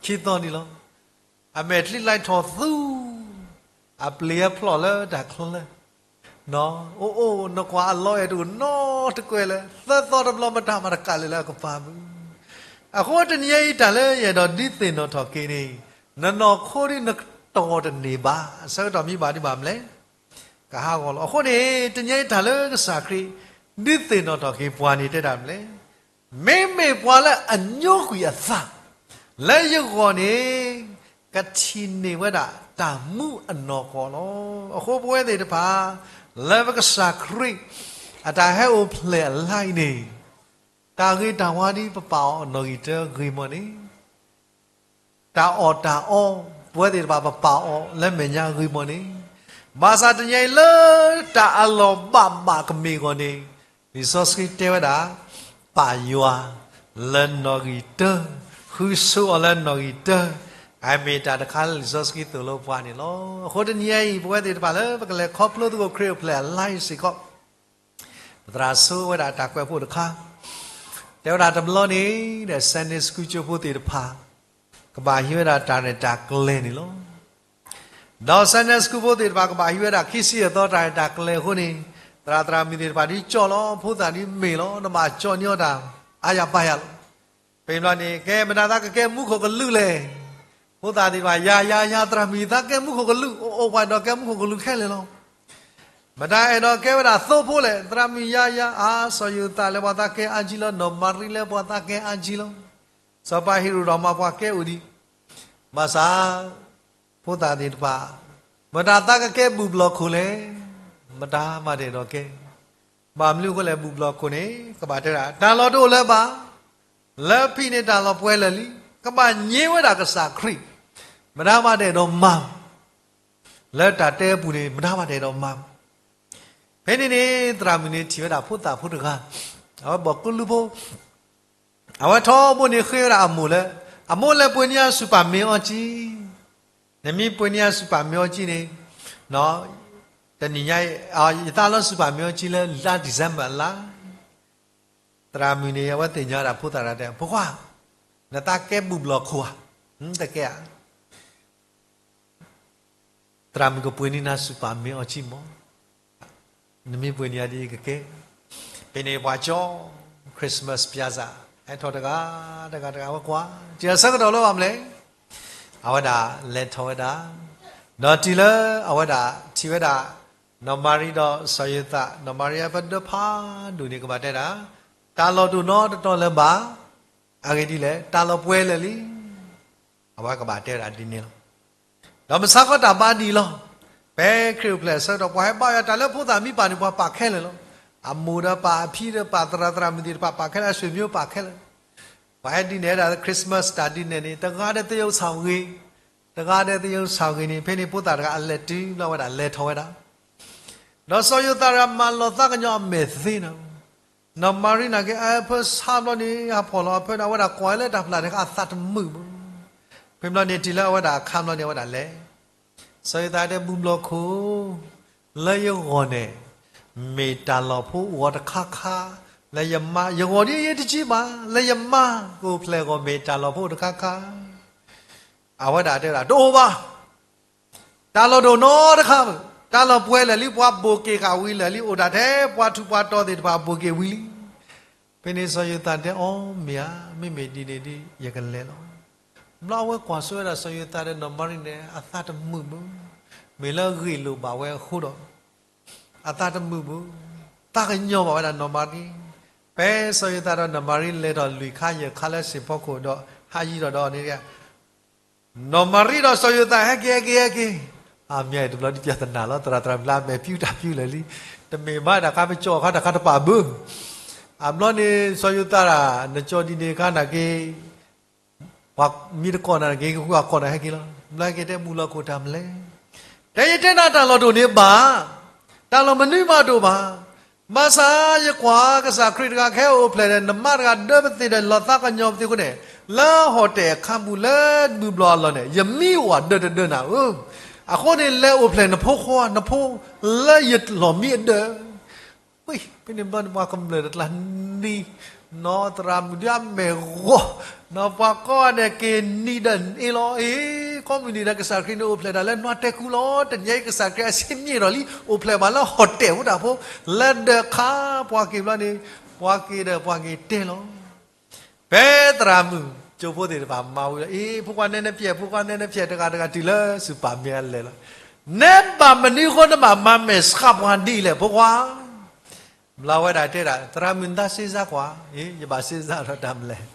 ခံသီန့ၣ်လီၤ. အမဲာ်ချံလၢထီၣ်သူ, အပျ့ၤအဖျီၣ်လၢတၢ်ချၢ အိၣ်အိၣ်နကွၢ်အလီၤအဲၣ်တအိၣ်နီတကွဲးလၢၤ, သၢသီတဘျီမတၤမၤတကးလၢၤလၢအကပၤပူၤ. အဃိတနံၤအံၤတၢ်လၢယအဲၣ်ဒိးဒုးသ့ၣ်နီၣ်ထီၣ်က့ၤန့ၣ်, နနီၢ်ခိဒ်နကတီၤတန့ၢ်ဘၣ်, အဆၢကတီၢ်မ့ၢ်ဘၣ်ဒ်ဘၣ်မနုၤလဲၣ်, ကဟးဂီၤလီၤ. အဃိန့ၣ် တနံၤအံၤတၢ်လၢကစၢ်ခရံာ် ဒုးသ့ၣ်နီၣ်ထီၣ်က့ၤပှၤန့ၣ်တဲတၢ်မနုၤလဲၣ်, မ့မ့ၢ်ပှၤလၢအညိကွံာ်အသး လၢယဂီၢ်န့ၣ် ကထံၣ်န့ၢ်ဝဲဒၣ်တၢ်မူအနီၢ်ကီၢ်လီၤ. အဃိပဝဲသ့ၣ်တဖၣ် လၢပကစၢ်ခရံာ် အတၢ်ဟဲအိၣ်ဖျဲၣ်အလါအံၤန့ၣ်, တၢ်ဂ့ၤတၢ်ဝါဒ်ပပာ်အီၤနီၣ်ဂံၢ်တၢဂ့ၤမီၢ်န့ၣ်, တၢ်အီၣ်တၢ်အီ ပဝဲသ့ၣ်တဖၣ်ပပာ်အီၤလၢမဲာ်ညါဂ့ၤမီၢ်န့ၣ်, ဘၣ်ဆၣ်တနံၤအံၤလၢတၢ်အလီၢ်ဘၣ်ဘၣ်ကမ့ၢ်အဂီၢ်န့ၣ်, လံာ်စီဆှံတဲဝဲဒၣ်, ပာ်ယွၤလၢနီၣ်ဂံၢ်တၢ, ဃုဆိအီၤလၢနီၣ်ဂံၢ်တၢ, အမ့ၢ်တၢ်တခါလၢလံာ်စီဆှံသိၣ်လိပှၤန့ၣ်လီၤ. အဃိတနံၤအံၤ ပဝဲသ့ၣ်တဖၣ်လၢပကလဲၤခီဖျိသကိးခရံာ်အိၣ်ဖျဲၣ်အလါအံၤစ့ၢ်ကီး, ပသရၣ်ဆိဝဲဒၣ်တၢ်ကွဲးဖိတခါ, တဲဝဲဒၣ်တဘျီန့ၣ်ဒီး Sunday School ကၠိဖိသ့ၣ်တဖၣ် ကဘၣ်ဟံးဝဲဒၣ်တၢ်ရဲၣ်တၢ်ကျဲၤန့ၣ်လီၤ. ဒီး Sunday School ဖိသ့ၣ်တဖၣ်ကဘၣ်ဟံးဝဲဒၣ်ခံဆံယဲၢ်သီတၢ်ရဲၣ်တၢ်ကျဲၤအဃိန့ၣ်, သရၣ်သရၣ်မုၣ်သ့ၣ်တဖၣ်ဒ်ကၠီၣ်လီၤ, ဖိသၣ်ဒ်မ့ၢ်လီၤ, နဘၣ်ကၠီၣ်န့ၢ်အီၤတၢ်အါယၤပၢ်ယၤလီၤ. ဖဲန့ၣ်ဘျီန့ၣ် ကဲမတၤသးကကဲမူခိၣ်ကလူးလဲၣ်. ဖိသၣ်သ့ၣ်တဖၣ် ယၤ ယၤ ယၤ သရၣ်မုၣ် သးကဲမူခိၣ်ကလူး, အိၣ်အိၣ်ပှၤအဲၣ်ဒိးကဲမူခိၣ်ကလူးခဲလၢာ်လီၤ. မတၤအဲၣ်ဒိးကဲဝဲဒၣ်သိဖိလဲၣ်, သရၣ်မုၣ်ယၤယၤ, အါ စီၤယိၤသးလၢပှၤသးကဲအါကံလီၤ, နီၢ်မၤရံလၢပှၤသးကဲအါကံလီၤ. စီၤပၤဟ့ရိၣ်ဒီးမါပှၤကဲအိၣ်ဒံး, ဘၣ်ဆၣ် ဖိသၣ်သ့ၣ်တဖၣ်, မတၤသးကကဲဘူၣ်ဘျီၣ်ခိၣ်လဲၣ်, မတၤမးတအဲၣ်ဒိးကဲ. ဘၣ်မနုၤအဃိလဲၣ်, ဘူၣ်ဘျီၣ်ခိၣ်န့ၣ် ကဘၣ်တဲဒၣ် တၢ်လီၢ်တအိၣ်လၢၤဘၣ်, လၢဖံးန့ၣ်တၢ်လီၢ်ပှဲၤလၢာ်လံ, ကဘၣ်ညိဝဲဒၣ်ကစၢ်ခရံာ်, မတၤမးတအဲၣ်ဒိးမၤ လၢတၢ်တဲအပူၤန့ၣ် မတၤမးတအဲၣ်ဒိးမၤ. ဖဲန့ၣ်န့ၣ် သရၣ်မုၣ်န့ၣ်ထံၣ်ဝဲဒၣ်ဖိသၣ်ဖိတဂၤ, အဝဲဘီၣ်ကူလူဖိ, အဝဲထီဘိန့ၣ်ဃ့ဝဲဒၣ်အမိၢ်လၢ, အမိၢ်လဲၤပှ့ၤန့ၢ်ယၤစူၣ်ပာ်မ့ၢ်အီကံ, နမ့ၢ်ပှ့ၤန့ၢ်ယၤစူၣ်ပာ်မ့ၢ်အီကံန့ၣ်, တနံၤညါအံၤ ယသးလီၤစူၣ်ပာ်မ့ၢ်အီကံလၢလါ December အလါ. သရၣ်မုၣ်န့ၣ် အဝဲသ့ၣ်ညါဒၣ်ဖိသၣ်တဂၤတဲ ဖိခွါ, နသးကဲဘူၣ်ဘျီၣ်ခိၣ်ဧါ, တကဲဧါ. သရၣ်မုၣ်ကပှ့ၤန့ၢ်နၤစူၣ်ပာ်မ့ၢ်အီကံမီၢ်, နမ့ၢ်ပှ့ၤန့ၢ်ယၤဒ်အံၤကကဲ. ဖဲန့ၣ်ပှၤကၠီ Christmas ပၠးစၣ် ဟဲထီၣ်တဂၤ, တဂၤတဂၤဝဲကွၢ်, တံၤအဆၢကတီၢ်လၢဘၣ်မနုၤလဲၣ်, အဝဲဒၣ်လဲၤထီၣ်ဝဲဒၣ်, ဒီးတုၤလၢအဝဲဒၣ်ထံၣ်ဝဲဒၣ် နီၢ်မၤရံဒီးစီၤယိၤသး, နီၢ်မၤရံအဖၢဒၢဖးဒိၣ်န့ၣ် ကဘၣ်တဲဒၣ်, တၢ်လီၢ်တအိၣ်နီတတီၤလၢၤဘၣ်, အဂ့ၢ်ဒ်လဲၣ်, တၢ်လီၢ်ပှဲၤလၢာ်လံ. အဝဲကဘၣ်တဲဝဲဒၣ်ဒ်န့ၣ်လီၤ. ဒီးမဆါဃီတၢ်ဘါဒံးလီၤ. ဖဲခရံာ်အိၣ်ဖျဲၣ်အဆၢကတီၢ် ပှၤဟဲဘါယွၤတၢ်လၢဖိသၣ်မံပာ်န့ၣ် ပှၤပာ်ခဲလၢာ်လီၤ. အမိၢ်ဒီးပာ်, အဖံဒီးပာ်, သရၣ်သရၣ်မုၣ်သ့ၣ်တဖၣ်ပာ်ခဲလၢာ်, အဆွေမျိုးပာ်ခဲလၢာ်. ပှၤဟဲဒံးနဲၣ်ဝဲဒၣ် Christmas တၢ်ဒံးနဲၣ်န့ၣ် တဂၤဒီးသယုၢ်ဆၣ်ဂ့ၤ, တဂၤဒီးသယုၢ်ဆၣ်ဂ့ၤန့ၣ် ဖဲန့ၣ်ဖိသၣ်တဂၤအလဲၤတုၤလီၤဝဲဒၣ်လဲၤထီၣ်ဝဲဒၣ် ဒီးစီၤယိၤသးတဂၤမၤလီၤသးကညီၤအမဲာ်သ့နီၤ. နီၢ်မၤရံနာ်က့ အဖၢဆါဘျီန့ၣ် ဟးဖီၣ်လီၤအဖၢဒီး အဝဲဒၣ်ကွၢ်လၢတၢ်ဖျၢၣ်တခါအသးတမုာ်ဘၣ်. ဖဲဘျီန့ၣ်တုၤလၢအဝဲဒၣ်အခါဘျီန့ၣ် အဝဲဒၣ်လဲၤ. စီၤယိၤသးတဲ ဘူၣ်ဘျီၣ်ခိၣ်, လၢယဂီၢ်န့ၣ် မ့ၢ်တၢ်လီၢ်ဖိအိၣ်တခါခါ, လၢယမါ, ယဂီၢ်ဒ်အံၤတကံဘၣ်, လၢယမါကအိၣ်ဖျဲၣ်အဂီၢ် မ့ၢ်တၢ်လီၢ်ဖိအိၣ်တခါခါ. အဝဲဒၣ်တဲဒၣ် တအိၣ်ဘၣ်. တၢ်လီၢ်တအိၣ်နီတခါဘၣ်. တၢ်လီၢ်ပှဲၤလၢာ်လံ, ပှၤဘိၣ်က့ၤဃာ်ဝံၤလၢာ်လံ, အိၣ်ဒၣ်ထဲပှၤထူးပှၤတီၤသ့ၣ်တဖၣ်ဘိၣ်က့ၤဝံၤလံ. ဖဲန့ၣ်စီၤယိၤသးတဲ အီ မ့ၢ်ဧါ, မ့မ့ၢ်ဒ်န့ၣ်ဒီး ယကလဲၤလီၤ. ဘျီအဝဲကွၢ်ဆိဝဲဒၣ်စီၤယိၤသးဒီးနီၢ်မၤရံန့ၣ် အသးတမုာ်ဘၣ်. မ့ၢ်လၢဂ့ၢ်လိာ်ဘၣ်ဝဲအဃိဒီး အသးတမုာ်ဘၣ်, သးကညီၤဘၣ်ဝဲဒၣ်နီၢ်မၤရံ, ဖဲစီၤယိၤသးဒီးနီၢ်မၤရံလဲၤထီၣ်လွံၢ်ခါယဲၢ်ခါလၢ စ့ၣ်ဖီခိၣ်ဒီးဟးယံၤထီၣ်ဒီးန့ၣ် နီၢ်မၤရံဒီးစီၤယိၤသးဟဲက့ၤ ဟဲက့ၤ ဟဲက့ၤ, အမ့ၢ်တဘျီဒုးပျၢ်သနာ်လီၤ သရၣ်သရၣ်မုၣ်လၢအမဲာ်ဖံးတၢ်ဖံးလၢာ်လံ, တမ့ၢ်ဘၣ်ဒၣ်ခါပကၠီအီၤခါတခါတပာ်ဘၣ်, အဘျီန့ၣ် စီၤယိၤသးဒၣ် နကၠီဒ်န့ၣ်ခါနာ်က့ၤ ပှၤမ့ၢ်တကိးနၤတဂ့ၤ ကဃုအကိးနၤဟဲက့ၤလီၤ. ဘျီဟဲက့ၤတဲမုၢ်လီၤခိၣ်တၢ်မလဲၣ်, တဲယတဲနၤတၢ်လီၢ်တအိၣ်န့ၣ်ဘၣ်, တၢ်လီၢ်မနုၤမးတအိၣ်ဘၣ်. ဘၣ်ဆၣ်ယကွၢ်ကစၢ်ခရံာ်တဂၤကဟဲအိၣ်ဖျဲၣ်ဒီး နမါတဂၤဒၢပသ့ၣ်ဒီး လီၤသးကညီၤပသ့ၣ်အဃိန့ၣ်, လၢဟီၣ်တဲၣ်အခါပူၤလၢတဘျီဘျီအလီၢ်န့ၣ် ယမံအိၣ်အဒၢတဒၢနၤဧၢ, အဃိန့ၣ် လဲၤအိၣ်ဖျဲၣ်နဖိခွါ နဖိလၢယလီၢ်မံအဒၢ ဖဲန့ၣ်ဘျီန့ၣ် ပှၤကမျၢၢ်တကျါနံၤ, နီၢ်သရၣ်မုၣ်ဒုးအမဲာ်ဂီၤ, နီၢ်ပှၤကိးဂၤဒဲးက့ၤနံၤဒီးအ့ၣ်လီၤအ့ၣ်, ခီမုၢ်နံၤဒီးကစၢ်ခရံာ်န့ၣ်အိၣ်ဖျဲၣ်ဒၣ်လၢနွါတဲကူလီၤ, တနံၤအံၤကစၢ်ခရံာ်အဆ့ၣ်မံၣ်ဒီးလံ အိၣ်ဖျဲၣ်ဘၣ်လၢဟီၣ်တဲၣ်ဖိတၢ်ဖိ, လၢဒၢးခါပှၤက့ၤဘျီန့ၣ်, ပှၤက့ၤဒီးပှၤက့ၤတဲလီၤ ဖဲသရၣ်မုၣ်ကၠိဖိသ့ၣ်တဖၣ်မၤဝံၤလီၤ, အ့ၣ် ဖိခွါနဲနဲဖျဲး ဖိခွါနဲနဲဖျဲး တဂၤတဂၤတုၤလၢစူၢ်ပာ်မ့ၢ်အလဲၤလီၤ, နဲဘၣ်မနုၤအဃိနဘၣ်မၤမဲာ်ဆှးပှၤဒ်အံၤလဲၣ် ဖိခွါ, ဘျီဝဲဒၣ်တဲဒၣ် သရၣ်မုၣ်နသးစ့စါကွၢ်, အ့ၣ် ယဘၣ်စ့စါဒီးတၢ်မလဲၣ်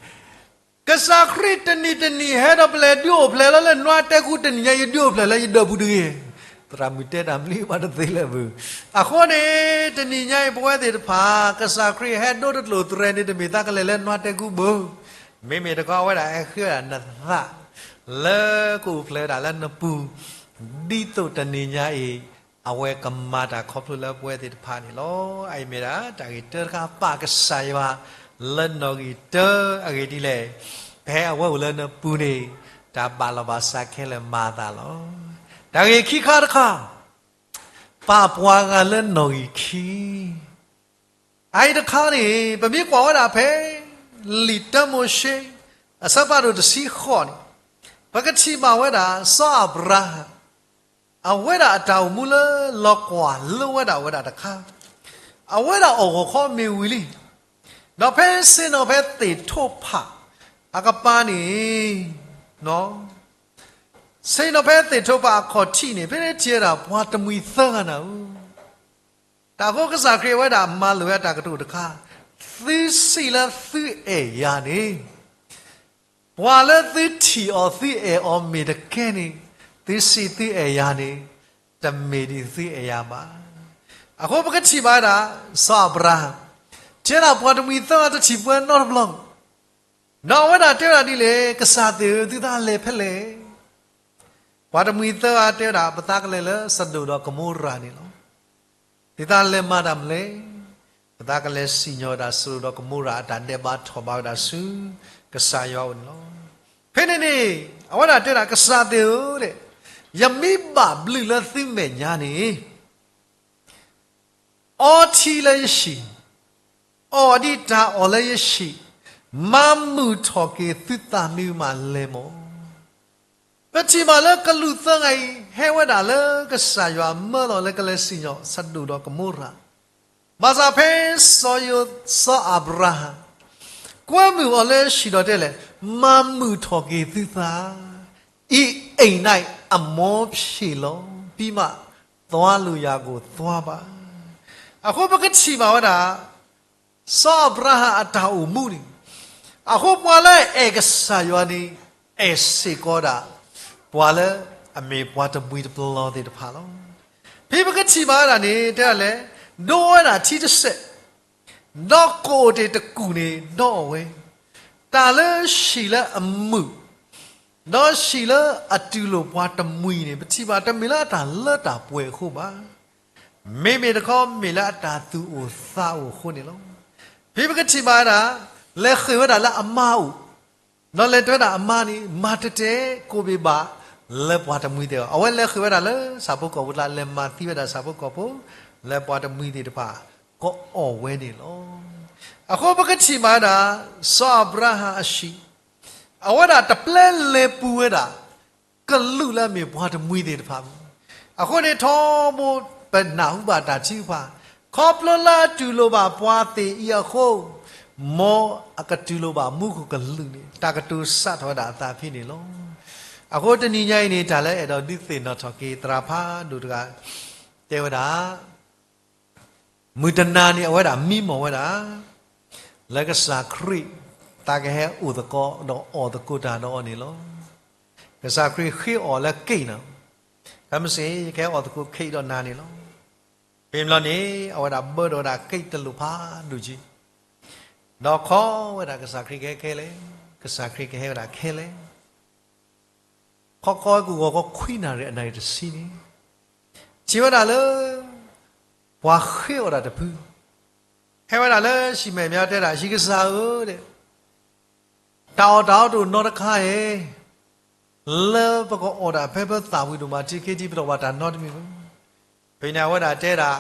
ကစၢ်ခရံာ်တနံၤတနံၤဟဲဒီးပလဲၤဒုးအိၣ်ဖျဲၣ်လီၤလၢနွါတဲကူတနံၤညါအံၤ ဒုးအိၣ်ဖျဲၣ်လၢယဒၢးပူၤတဂ့ၤ, သရၣ်မုၣ်တဲတၢ်မနုၤမးတသ့လၢၤဘၣ်, အဃိန့ၣ် တနံၤညါအံၤပဝဲသ့ၣ်တဖၣ် ကစၢ်ခရံာ်ဟဲဒိတကျိၣ်တရဲၤန့ၣ် တမ့ၢ်သးကလဲၤလၢနွါတဲကူဘၣ်, မ့မ့ၢ်တခီအဝဲဒၣ်ဟဲဃ့ဝဲဒၣ်နသး လၢကအိၣ်ဖျဲၣ်ဝဲဒၣ်လၢနပူၤ, ဒ်သိးတနံၤညါအံၤ အဝဲကမၤတၢ်ခီဖျိလၢပဝဲသ့ၣ်တဖၣ်န့ၣ်လီၤ. အအံၤမ့ၢ်ဒၣ် တၢ်ဂ့ၢ်တၢတခါ ပာ်ကစၢ်ယွၤလၢနီၣ်ဂံၢ်တၢအဂ့ၢ်ဒ်လဲၣ်, ဖဲအဝဲအိၣ်လၢနပူၤန့ၣ် တၢ်ဘၣ်လီၤဘၣ်စးခဲလၢာ်မၤအသးလီၤ. တၢ်ဂ့ၢ်ခံခါတခါ ပာ်ပှၤဂၤလၢနီၣ်ဂံၢ်ခံ အအံၤတခါန့ၣ် ပမ့ၢ်ကွၢ်ဝဲဒၣ်ဖဲ လံာ်တၢမိၤၡ့ အဆၢဖးဒိၣ်တဆံဃိးန့ၣ်, ပကထံၣ်ဘၣ်ဝဲဒၣ် စီၤအၤဘြၤဟၣ် အဝဲဒၣ်အတၢ်အိၣ်မူလၢလီၤကွၢ်လိဝဲဒၣ်ဝဲဒၣ်တခါ, အဝဲဒၣ်အီၣ်ဂီၤခီမ့ၢ်ဝံၤလံ, ဒီးဖဲဆ့ၣ်နီၤဖဲသ့ၣ်ထိးဖးအကပၤန့ၣ် ဆ့ၣ်နီၤဖဲသ့ၣ်ထိးဖးအခီၣ်ထံးန့ၣ် ဖဲန့ၣ်ထံၣ်ဝဲဒၣ်ပှၤတမှံၤသၢဂၤနၤဧၢ, တၢ်ဃိကစၢ်ခရံာ်ဝဲဒၣ်မၤလိာ်ဝဲတၢ်ကတိၤတခါ, သုစံးလၢသုအဲၣ်ယၤန့ၣ်, ပှၤလၢသုထံၣ်အီၤသုအဲၣ်အီၤမ့ၢ်တကဲန့ၣ်, သုစံးသုအဲၣ်ယၤန့ၣ်, တမ့ၢ်ဒ်သုအဲၣ်ယၤဘၣ်. အဃိပကထံၣ်ဘၣ်ဝဲဒၣ် စီၤအၤဘြၤဟၣ် ထံၣ်ဝဲဒၣ်ပှၤတမှံၤသၢဂၤတထံၣ်ပှဲၤနီတဘျီ ဒီးအဝဲဒၣ်တဲဝဲဒၣ်ဒ်လဲၣ်, ကစၢ်သ့ၣ်ဧၢ, သုသးလဲၤဖဲလဲၣ်. ပှၤတမှံၤသၢဂၤတဲဝဲဒၣ် ပသးကလဲၤလၢစဒိၣ်ဒီးကမိရၤန့ၣ်လီၤ. သုသးလဲၤမၤတၢ်မနုၤလဲၣ်. ပသးကလဲၤစံၣ်ညီၣ်ဝဲဒၣ်စဒိၣ်ဒီးကမိရၤ အတၢ်ဒဲးဘးထီၣ်ဘးဝဲဒၣ်ဆူ ကစၢ်ယွၤအအိၣ်န့ၣ်လီၤ. ဖဲန့ၣ်န့ၣ် အဝဲဒၣ်တဲဝဲဒၣ် ကစၢ်သ့ၣ်ဧၢ, ယမ့ၢ်ဘၣ်ဘျုးလၢသုမဲာ်ညါန့ၣ် အီထံလၢယဟံၣ်, အီၣ်ဒံးတၢ်အီၣ်လၢယဟံၣ်, မၤမုာ်ထီၣ်က့ၤသုသးမ့ၢ်မးလဲၣ်မီၢ်. ပထံၣ်ဘၣ်လၢကလူးသၢဂၤအံၤ ဟဲဝဲဒၣ်လၢကစၢ်ယွၤမၢလီၤလၢကလဲၤစံၣ်ညီၣ်စဒိၣ်ဒီးကမိရၤ, ဘၣ်ဆၣ်ဖဲစီၤယိၤ စီၤအၤဘြၤဟၣ် ကွဲမုာ်အီၤလၢဟံၣ်ဒီးတဲလဲၣ်, မၤမုာ်ထီၣ်က့ၤသုသး, အံၤအိမ်န့ၣ်အမောဖြေလီၤ, ပြီးမှ သွားလို့ရကိုသွားပါ. အဃိပကထံၣ်ဘၣ်ဝဲဒၣ် စီၤအၤဘြၤဟၣ်အတၢ်အိၣ်မူန့ၣ်, အဃိပှၤလၢအအဲၣ်ကစၢ်ယွၤန့ၣ် အဲၣ်စ့ၢ်ကီးဒၣ် ပှၤလၢအမ့ၢ်ပှၤတမှံၤတပျီၤသ့ၣ်တဖၣ်လီၤ. ဖဲပကထံၣ်ဘၣ်ဝဲဒၣ်န့ၣ် တဲဒၣ်လဲၣ်, ဒိဝဲဒၣ်ထံတစဲး, ဒီးကိးတ့ၢ်တကူၣ်န့ၣ် ဒီးအီၣ်ဝဲ, တၢ်လၢဟံၣ်လၢအမုာ် ဒီးဟံၣ်လၢအတူၢ်လိာ်ပှၤတမှံၤန့ၣ် ပထံၣ်ဘၣ်တမ့ၢ်လၢအတၢ်လၢတၢ်ပှဲၤအဃိဘၣ်. မ့မ့ၢ်တခီမ့ၢ်လၢအတၢ်သူၣ်အိၣ်သးအိၣ်အဃိန့ၣ်လီၤ. ဖဲပကထံၣ်ဘၣ်ဝဲဒၣ် လဲၤဃ့ၢ်ဝဲဒၣ်လၢအမါအိၣ်, ဒီးလဲၤတဲဝဲဒၣ်အမါန့ၣ် မၤတတဲကိးဘ့ၣ်ဘၣ်လၢပှၤတမှံၤသ့ၣ်အဂီၢ်, အဝဲလဲၤဃ့ၢ်ဝဲဒၣ်လၢဆၣ်ဖိကီၢ်ဖိကျါ လဲၤမၤသံဝဲဒၣ်ဆၣ်ဖိကီၢ်ဖိ လၢပှၤတမှံၤသ့ၣ်တဖၣ် ကအီၣ်ဝဲန့ၣ်လီၤ. အဃိပကထံၣ်ဘၣ်ဝဲဒၣ် စီၤအၤဘြၤဟၣ်အဟံၣ် အဝဲဒၣ်တပျဲလဲၤပူၤဝဲဒၣ် ကလူးလၢအမ့ၢ်ပှၤတမှံၤသ့ၣ်တဖၣ်မီၢ်. အဃိန့ၣ်ထီဘိပနၢ်ဟူဘၣ်တၢ်ထုကဖၣ်, ခီဖျိလၢအတူၢ်လိာ်ဘၣ်ပှၤသ့ၣ်အံၤအဃိ, မ်အကတူၢ်လိာ်ဘၣ်မူခိၣ်ကလူးန့ၣ် တၢ်ကတိၤစးထီၣ်ဝဲဒၣ်အသးဖဲန့ၣ်လီၤ. အဃိတနံၤညါအံၤန့ၣ် တၢ်လၢအဲၣ်ဒိးဒုးသ့ၣ်နီၣ်ထီၣ်က့ၤသရၣ်ဖးဒိၣ်တဂၤ တဲဝဲဒၣ် မုၢ်တနၤန့ၣ် အဝဲဒၣ်မံမီၢ်ဝဲဒၣ် လၢကစၢ်ခရံာ် သးကဟဲအိၣ်သကိးဒီးအီၣ်သကိးတၢ်ဒီးအီၤန့ၣ်လီၤ. ကစၢ်ခရံာ်ဃ့အီၤလၢက့ၣ်နီၤ, ခဲမုၢ်ဆ့ၣ် ယကဟဲအီၣ်သကိးခ့ၣ်ဒီးနၤန့ၣ်လီၤ. ဖဲန့ၣ်ဘျီန့ၣ် အဝဲဒၣ်ဘၢဒီးဝဲဒၣ်က့ၣ်တလိၣ်ဖးဒိၣ်က့ၤ, ဒီးခိးဝဲဒၣ်ကစၢ်ခရံာ်ကဟဲခဲလၢာ်, ကစၢ်ခရံာ်ကဟဲဝဲဒၣ်ခဲလၢာ် ခီခီကဂီၤခီခွံနၣ်ရံၣ်အနၣ်ရံၣ်တဆံန့ၣ်, ထံၣ်ဝဲဒၣ်လၢ ပှၤဃ့အီၣ်တၢ်တဖု, ဟဲဝဲဒၣ်လၢဟံၣ်မဲာ်ညါတဲဒၣ် ဟံၣ်ကစၢ်ဧၢ, တၢ်အီၣ်တၢ်အီတအိၣ်နီတခါဧါ, လၢပကအီၣ်ဒၣ်ဖဲပသၣ်ဝံၤဒိၣ်မး ထံခံထံ ပတအီၣ်ဘၣ်တၢ်နီတမံၤဧါ. ဖဲန့ၣ်အဝဲဒၣ်တဲဒၣ်,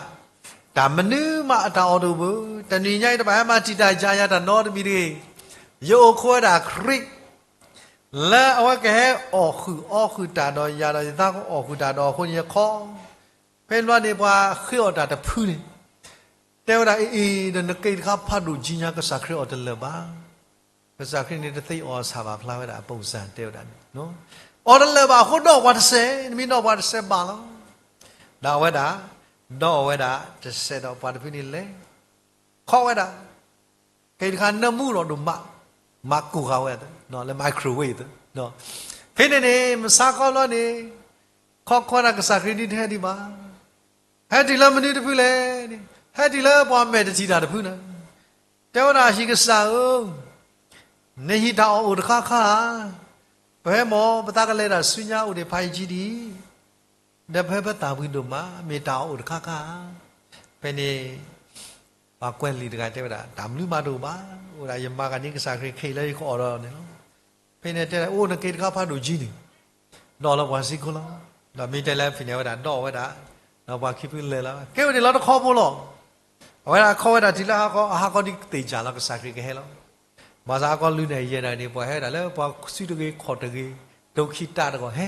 တၢ်မနုၤမးအတၢ်အီၣ်တအိၣ်ဘၣ်, တနံၤညါအံၤတဘၣ်ဟဲမၤတံာ်တာ်ယၤယၤတၢ်နီတမံၤတဂ့ၤ, ယအိၣ်ခိးဝဲဒၣ်ခရံာ် လၢအဝဲကဟဲအီၣ်ဃုာ်အီဃုာ်တၢ်ဒီးယၤဒီးယသးကအီၣ်ဃုာ်တၢ်ဒီးအဃိန့ၣ်ယခိး, ဖဲန့ၣ်ဘျီန့ၣ် ပှၤဃ့အီၣ်တၢ်တဖုန့ၣ်, တဲဝဲဒၣ်အအံၤ ဒီးနက့ၣ်တခါဖးဒိၣ်ကံညါ ကစၢ်ခရံာ်အီၣ်တလၢာ်ဘၣ်. ကစၢ်ခရံာ်န့ၣ်တသ့အီၣ်ဆၣ်ဘၣ်ဖျါဝဲဒၣ်အပိၢ်စၢ်တဲဝဲဒၣ်န့ၣ်, အီၣ်တလၢာ်ဘၣ်အဃိဒီးပှၤတစဲး, နမ့ၢ်ဒီးပှၤတစဲးဘၣ်လီၤ. ဒီးအဝဲဒၣ်, ဒီးအဝဲဒၣ်တစဲးဒီးပှၤတဖုန့ၣ်လဲၤ, ခိးဝဲဒၣ် က့ၣ်တခါနၢမူဒီးဒိၣ်မး, မၤကိၢ်ဃာ်ဝဲသ့, လၢ microwave သ့, ဖဲန့ၣ်န့ၣ် မဆါခီဘျီန့ၣ်, ခိးခိးဒၣ်ကစၢ်ခရံာ်ဒ်တဟဲဒံးဘၣ်, ဟဲတုၤလၢမနုၤတဖုလဲၣ်န့ၣ်, ဟဲတုၤလၢပှၤမဲာ်တထံၣ်တၢ်တဖုန့ၣ်, တဲဝဲဒၣ်ဟံၣ်ကစၢ်ဧၢ, နဟံၣ်တၢ်အီၣ်အိၣ်တခါခါဧါ, ပဟဲမ့ၢ်ပသးကလဲၤတၢ်ဆူညါအိၣ်ဒံးဖးယံၤဒံး, ဒီးပဟဲပသၣ်ဝံၤဒိၣ်မး မ့ၢ်တၢ်အီၣ်အိၣ်တခါခါဧါ. ဖဲန့ၣ် ပှၤကွဲးလံာ်တဂၤတဲဝဲဒၣ် တၢ်မနုၤမးတအိၣ်ဘၣ်, အိၣ်ဒၣ်ယမၤဂၤန့ၣ်ကစၢ်ခရံာ်ခ့ၣ်လၢယကအီၣ်ဒီးန့ၣ်လီၤ. ဖဲန့ၣ်တဲဒၣ် အိၣ်နက့ၣ်တခါဖးဒိၣ်ကံန့ၣ်, ဒီးလၢပှၤစုခိၣ်လီၤ. ဒီးမ့ၢ်တဲလၢဖဲန့ၣ်အဝဲဒၣ်ဒီးအဝဲဒၣ်, ဒီးပှၤခံဖုလဲၤလီၤ ကဲဝဲန့ၣ်လီၤတခီဖိလီၤ. အဝဲဒၣ်ခိးဝဲဒၣ်တုၤလၢအဟါခီ အဟါခီဒ်ကသ့ၣ်ကၢ်လီၤကစၢ်ခရံာ်ကဟဲလီၤ. ဘၣ်ဆၣ်အကီၢ်လွံၢ်နၣ်ရံၣ်ယဲၢ်နၣ်ရံၣ်န့ၣ် ပှၤဟဲဒၣ်လၢပှၤစုတဂ့ၤခီၣ်တဂ့ၤ, ဒိးခံတၢ်တဂီၢ်ဟဲ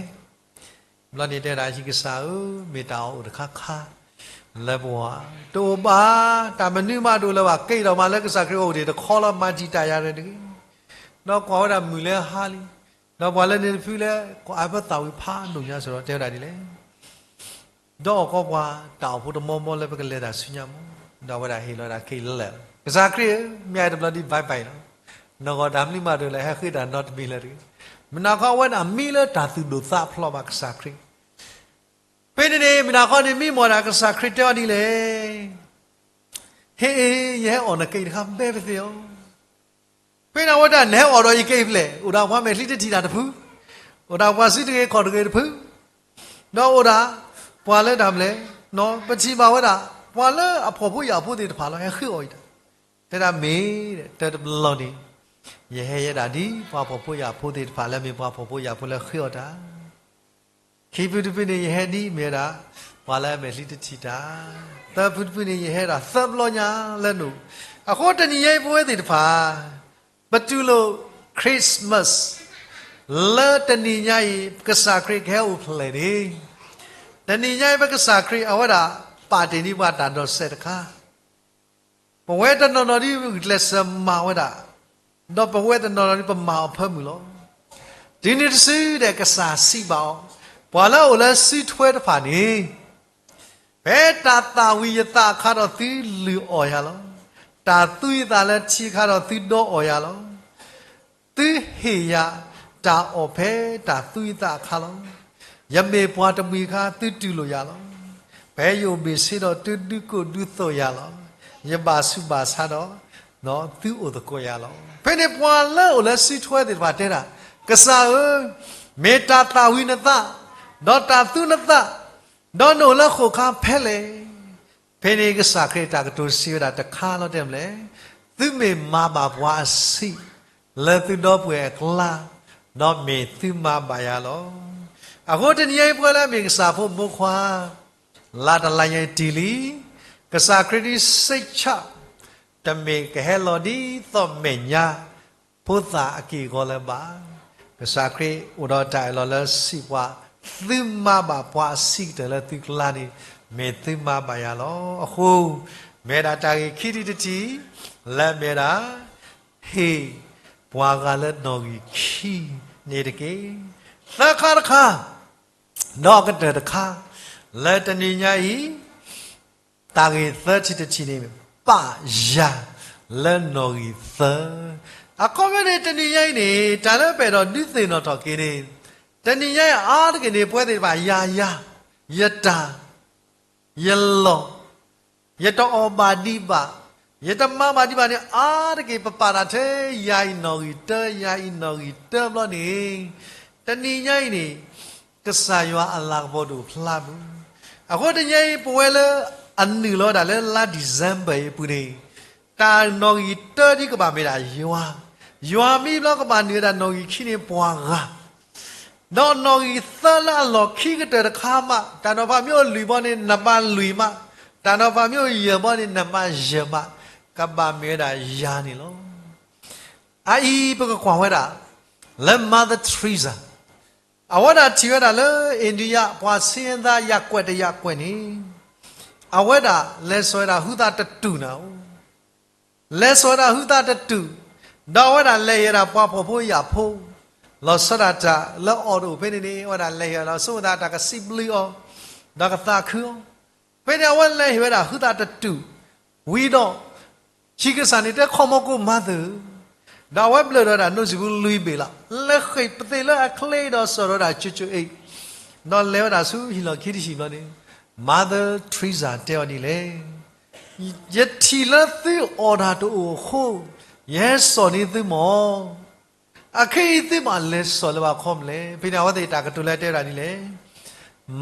ဘျီန့ၣ်တဲဒၣ်ဟံၣ်ကစၢ်ဧၢ, မ့ၢ်တၢ်အီၣ်အိၣ်တခါခါ လၢပှၤ, တအိၣ်ဘၣ်, တၢ်မနုၤမးတအိၣ်လၢၤဘၣ်, က့ၣ်ဒီးမးလၢကစၢ်ခရံာ်အအိၣ်န့ၣ် တခီလီၤမၤတံာ်တာ်ယၤတဂ့ၤ, ဒီးကွၢ်ဝဲဒၣ်မုၢ်လၢဟါလံ, ဒီးပှၤလၢန့ၣ်တဖုလၢ ကွၢ်အပသၣ်ဝံၤဖးဒိၣ်ညါစ့ၢ်ဒီးတဲဝဲဒၣ်ဒ်လဲၣ် ဒီးအီၣ်ကီးပှၤတၢ်အိၣ်ဖှိၣ်တမီမီလၢပကလဲၤတၢ်ဆူညါမး, ဒီးအဝဲဒၣ်ဟ့ၣ်လီၤဝဲဒၣ်က့ၣ်လၢာ်လီၤ. ကစၢ်ခရံာ်ဧၢ, မ့ၢ်အတဘျီဒ်ဘၣ်ဘၣ်လီၤ, နဂီၢ်တၢ်မနုၤမးတအိၣ်လၢၤ ဟဲဃ့တၢ်နီတမံၤလၢၤတဂ့ၤ. မုၢ်နၤခီအဝဲဒၣ်မံလၢတၢ်သူၣ်ဒိၣ်သးဖျိးဘၣ်ကစၢ်ခရံာ်. ဖဲန့ၣ်န့ၣ် မုၢ်နၤခီန့ၣ်မံမီၢ်ဒၣ်ကစၢ်ခရံာ်တဲအီၤဒ်လဲၣ်, ဟ့ၣ်အ့, ယဟဲအီၣ်နက့ၣ်တခါဘဲပသ့ၣ်ဧါ. ဖဲန့ၣ်အဝဲဒၣ်နဟဲအီၣ်ဒီးယက့ၣ်ဖျဲၣ်, အိၣ်ဒၣ်ပှၤမဲာ်ချံတထံၣ်တၢ်တဖု, အိၣ်ဒၣ်ပှၤစုတဂ့ၤခီၣ်တဂ့ၤတဖု, ဒီးအိၣ်ဒၣ်ပှၤလၢတၢ်မနုၤလဲၣ်, ပထံၣ်ဘၣ်ဝဲဒၣ် ပှၤလၢအဖှီၣ်ဖိယာ်ဖိသ့ၣ်တဖၣ်လီၤ ဟဲဃ့အီၣ်အံၤတၢ်, တဲဒၣ်မ့ၢ်, တၢ်တဘျီန့ၣ် ယဟဲယဲဒၣ်ဒ်ပှၤဖှီၣ်ဖိယာ်ဖိသ့ၣ်တဖၣ်လၢမ့ၢ်ပှၤဖှီၣ်ဖိယာ်ဖိလၢဃ့အီၣ်တၢ် ခံဖုတဖုန့ၣ် ယဟဲဒ်မ့ၢ်ဝဲဒၣ် ပှၤလၢအမဲာ်ချံတထံၣ်တၢ်, သၢဖုတဖုန့ၣ် ယဟဲဒၣ်သၢဘျီညါလၢနအိၣ်, အဃိတနံၤညါအံၤပဝဲသ့ၣ်တဖၣ် ပတူၢ်လိာ် Christmas လၢတနံၤညါအံၤ ကစၢ်ခရံာ်ကဟဲအိၣ်ဖျဲၣ်န့ၣ်, တနံၤညါအံၤပကစၢ်ခရံာ်အဝဲဒၣ် ပာ်တ့ၢ်န့ၢ်ပှၤတၢ်ဒိးစဲးတခါ ပဝဲတနီၤနီၤဒ်ဂုာ်ကျဲးစၢးမၤဝဲဒၣ်, ဒီးပဝဲတနီၤနီၤဒ်ပမၤအီၤဖၢမုၢ်လီၤ. တုၤနုၤတစုဒီးကစၢ်စံးဘၣ်အီၤ, ပှၤလၢအအိၣ်လၢစုထွဲတဖၣ်န့ၣ်, ဖဲတၢ်သၣ်ဝံၤယသးအခါဒီးသုလုၢ်အီၣ်ယၤလီၤ. တၢ်သူယသးလၢထံအခါဒီးသုဒီအီၣ်ယၤလီၤ. သုဟ့ၣ်ယၤတၢ်အီၣ်ဖဲတၢ်သူယသးအခါလီၤ. ယမ့ၢ်ပှၤတမှံၤအခါ သုတူၢ်လိာ်ယၤလီၤ. ဖဲယအိၣ်ဘ့ၣ်ဆ့ဒီးသုဒုးကိးဒုးသိးယၤလီၤ. ယဘၣ်ဆူးဘၣ်ဆါဒီး သုအိၣ်သကိးယၤလီၤ. ဖဲန့ၣ်ပှၤလၢအအိၣ်လၢစုထွဲသ့ၣ်တဖၣ်တဲဒၣ်, ကစၢ်ဧၢ, မ့ၢ်တၢ်သၣ်ဝံၤနသး, ဒီးတၢ်သူနသး, ဒီးနအိၣ်လၢဃိာ်ခါဖဲလဲၣ်. ဖဲန့ၣ်ကစၢ်ခရံာ်တၢ်ကတိၤစံးဝဲဒၣ်တခါလီၤတဲမလဲၣ်, သုမ့ၢ်မၤဘၣ်ပှၤအဆံး လၢသုဒီပုၢ်ဝဲၢ်အကျါ, ဒီးမ့ၢ်သုမၤဘၣ်ယၤလီၤ. အဃိတနံၤအံၤပဝဲလၢအမ့ၢ်ကစၢ်ဖိမိၢ်ခွါ လါတလါညါအံၤတ့ၢ်လံ, ကစၢ်ခရံာ်ဒ်စ့ၢ်ကီး တမ့ၢ်ကဟဲလီၤဒ်သိးမဲာ်ညါ ဖိသၣ်အက့ၢ်အဂီၤလၢၤဘၣ်. ကစၢ်ခရံာ်အိၣ်ဒီးတၢ်အၢၣ်လီၤလၢစံးပှၤ, သုမၤဘၣ်ပှၤအဆံးကတၢၢ်လၢသုကျါန့ၣ် မ့ၢ်သုမၤဘၣ်ယၤလီၤ. အဃိ မ့ၢ်ဒၣ်တၢ်ဂ့ၢ်ခံထံၣ်တထံၣ် လၢမ့ၢ်ဒၣ် ဟ့ၣ်ပှၤဂၤလၢနီၣ်ဂံၢ်ခံန့ၣ်တက့ၢ်. သၢခါတခါ, ဒီးအကတၢၢ်တခါ, လၢတနံၤညါအံၤ တၢ်ဂ့ၢ်သၢထံၣ်တထံၣ်န့ၣ် ပာ်ယၤလၢနီၣ်ဂံၢ်သၢ. အခီပညီန့ၣ် တနံၤညါအံၤန့ၣ် တၢ်လၢပအဲၣ်ဒိးဒုးသ့ၣ်နီၣ်ထီၣ်က့ၤန့ၣ်, တနံၤညါအံၤအါတက့ၢ်န့ၣ် ပဝဲသ့ၣ်တဖၣ် ယၤယၤ, ယတၢ်, ယလီၢ်, ယတအီၣ်ဘၣ်ဒံးဘၣ်, ယတမၤဘၣ်ဒံးဘၣ်န့ၣ် အါတက့ၢ် ပပာ်တၢ်ထဲယၤအံၤနီၣ်ဂံၢ်တၢ, ယၤအံၤနီၣ်ဂံၢ်တၢဘျီန့ၣ်, တနံၤညါအံၤန့ၣ် ကစၢ်ယွၤအလၤကပီၤတအိၣ်ဖျါဘၣ်. အဃိတနံၤညါအံၤ ပဝဲလၢအနုာ်လီၤဝဲဒၣ်လၢလါ December အံၤအပူၤန့ၣ်, တၢ်နီၣ်ဂံၢ်တၢဒ်ကဘၣ်မ့ၢ်ဒၣ်ယွၤ, ယွၤမ့ၢ်ဘျီကဘၣ်နုာ်ဝဲဒၣ်နီၣ်ဂံၢ်ခံန့ၣ်ပှၤဂၤ ဒီးနီၣ်ဂံၢ်သၢလၢအလီၢ်ခံကတၢၢ်တခါမး, တၢ်နီၤဖးမ့ၢ်အိၣ်လွံၢ်ဘီန့ၣ် နဘၣ်လွံၢ်မး, တၢ်နီၤဖးမ့ၢ်အိၣ်ယဲၢ်ဘီန့ၣ် နဘၣ်ယဲၢ်မး, ကဘၣ်မ့ၢ်ဝဲဒၣ်ယၤန့ၣ်လီၤ. အအံၤပကကွၢ်ဝဲဒၣ် လၢ Mother Teresa, အဝဲဒၣ်ထံၣ်ဝဲဒၣ်လၢ India ပှၤဆင်းရဲသားရပ်ကွက် တရပ်ကွက်န့ၣ်, အဝဲဒၣ်လဲၤစိာ်ဝဲဒၣ်ဟုသးတတူၢ်နၤဧိၤ လဲၤစိာ်ဝဲဒၣ်ဟုသးတတူၢ်, ဒီးအဝဲဒၣ်လဲၤဟ့ၣ်ဝဲဒၣ်ပှၤဖှီၣ်ဖိယာ်ဖိ, လီၤဆီဒၣ်တၢ်လၢအီၣ်တအိၣ်ဖဲန့ၣ်န့ၣ် အဝဲဒၣ်လဲၤဟ့ၣ်ဝဲဒီးဆိကမိၣ်သးတၢ်ကစံးဘျုးအီၤ, ဒီးကသးခုအီၤ, ဖဲန့ၣ်အဝဲလဲၤဟ့ၣ်ဝဲဒၣ်ဟုသးတတူၢ်, ဝံၤဒီး ဆံးကစၢ်န့ၣ်တဲခီမီကိး Mother, ဒီးအဝဲဘျၢၣ်ဒီးဝဲဒၣ် နိၣ်စံၣ်ပူၤလွံၢ်ဘ့ၣ်လီၤ, လဲၤဃ့ၢ်ပသ့ၣ်လၢအချ့ဒီးစိာ်ဒီးဝဲဒၣ်ကၠိကၠိအ့ၣ်, ဒီးလဲၤဝဲဒၣ်ဆူဟံၣ်လီၢ်ခံတဟံၣ်ဘျီန့ၣ်, Mother Teresa တဲအီၤဒ်လဲၣ်, ယထံၣ်လၢသုအီၣ်တၢ်တအိၣ်အဃိ, ယဟဲစိာ်န့ၢ်သုမီၢ်, အခဲအံၤသုဘၣ်လဲၤစိာ်လၢၤဘၣ်ခီမလဲၣ်. ဖဲန့ၣ်အဝဲသ့ၣ်တၢ်ကတိၤလၢတဲဝဲဒၣ်ဒ်လဲၣ်,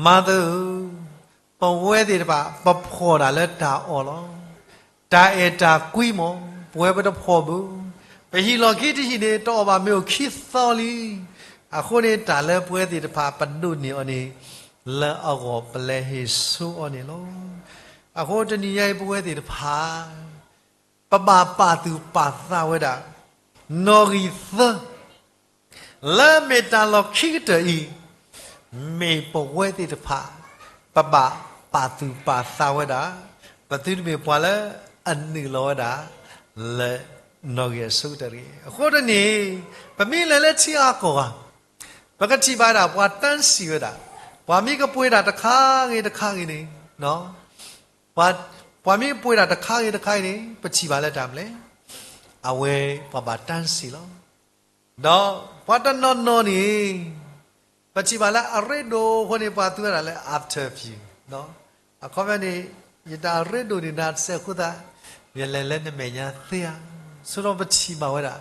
Mother ဧၢ, ပဝဲသ့ၣ်တဖၣ် ပဖှီၣ်ဒၣ်လၢတၢ်အီၣ်လီၤ. တၢ်အဲၣ်တၢ်ကွံမီၢ် ပဝဲပတဖှီၣ်ဘၣ်. ပဟံၣ်လီၢ်ခံတဟံၣ်န့ၣ် တအီၣ်ဘၣ်မ့ၤအိၣ်ခံသီလံ. အဃိန့ၣ် တၢ်လၢပဝဲသ့ၣ်တဖၣ်ပဒိးန့ၢ်အီၤန့ၣ် လၢအဂီၢ်ပလဲၤဟ့ၣ်ဆူအီၤန့ၣ်လီၤ. အဃိတနံၤညါအံၤ ပဝဲသ့ၣ်တဖၣ် ပဘၣ်ပာ်သူၣ်ပာ်သးဝဲဒၣ် နီၣ်ဂံၢ်သၢ လၢမ့ၢ်တၢ်လီၢ်ခံကတၢၢ်အံၤ, မ့ၢ်ပဝဲသ့ၣ်တဖၣ် ပဘၣ်ပာ်သူၣ်ပာ်သးဝဲဒၣ်, ပသုတမ့ၢ်ပှၤလၢအနုာ်လီၤဝဲဒၣ် လၢနီၣ်ဂံၢ်အဆိကတၢၢ်တဂ့ၤ. အဃိတနံၤ ပမ့ၢ်လဲၤလၢထံအါကီၢ်ဂၤ ပကထံၣ်ဘၣ်ဒၣ်ပှၤတၢ်စံးဝဲဒၣ်, ပှၤမ့ၢ်ကပှ့ၤတၢ်တခါဂ့ၤတခါဂ့ၤန့ၣ်, ပှၤမ့ၢ်ကပှ့ၤတၢ်တခါဂ့ၤတခါဂ့ၤန့ၣ် ပထံၣ်ဘၣ်လၢတၢ်မနုၤလဲၣ်, အဝဲပှၤဘၣ်တၢ်စံးလီၤ. ဒီးပှၤတနီၤနီၤန့ၣ် ပထံၣ်ဘၣ်လၢအရ့ဒိၣ်အဃိန့ၣ် ပှၤသူဝဲဒၣ်လၢ after you, အခီပညီန့ၣ် ယတၢ်ရ့ဒိၣ်န့ၣ် နၤတစဲးအဃိသတး ယလဲၤလၢနမဲာ်ညါသ့ဧါ. ဆိဒီးပထံၣ်ဘၣ်ဝဲဒၣ်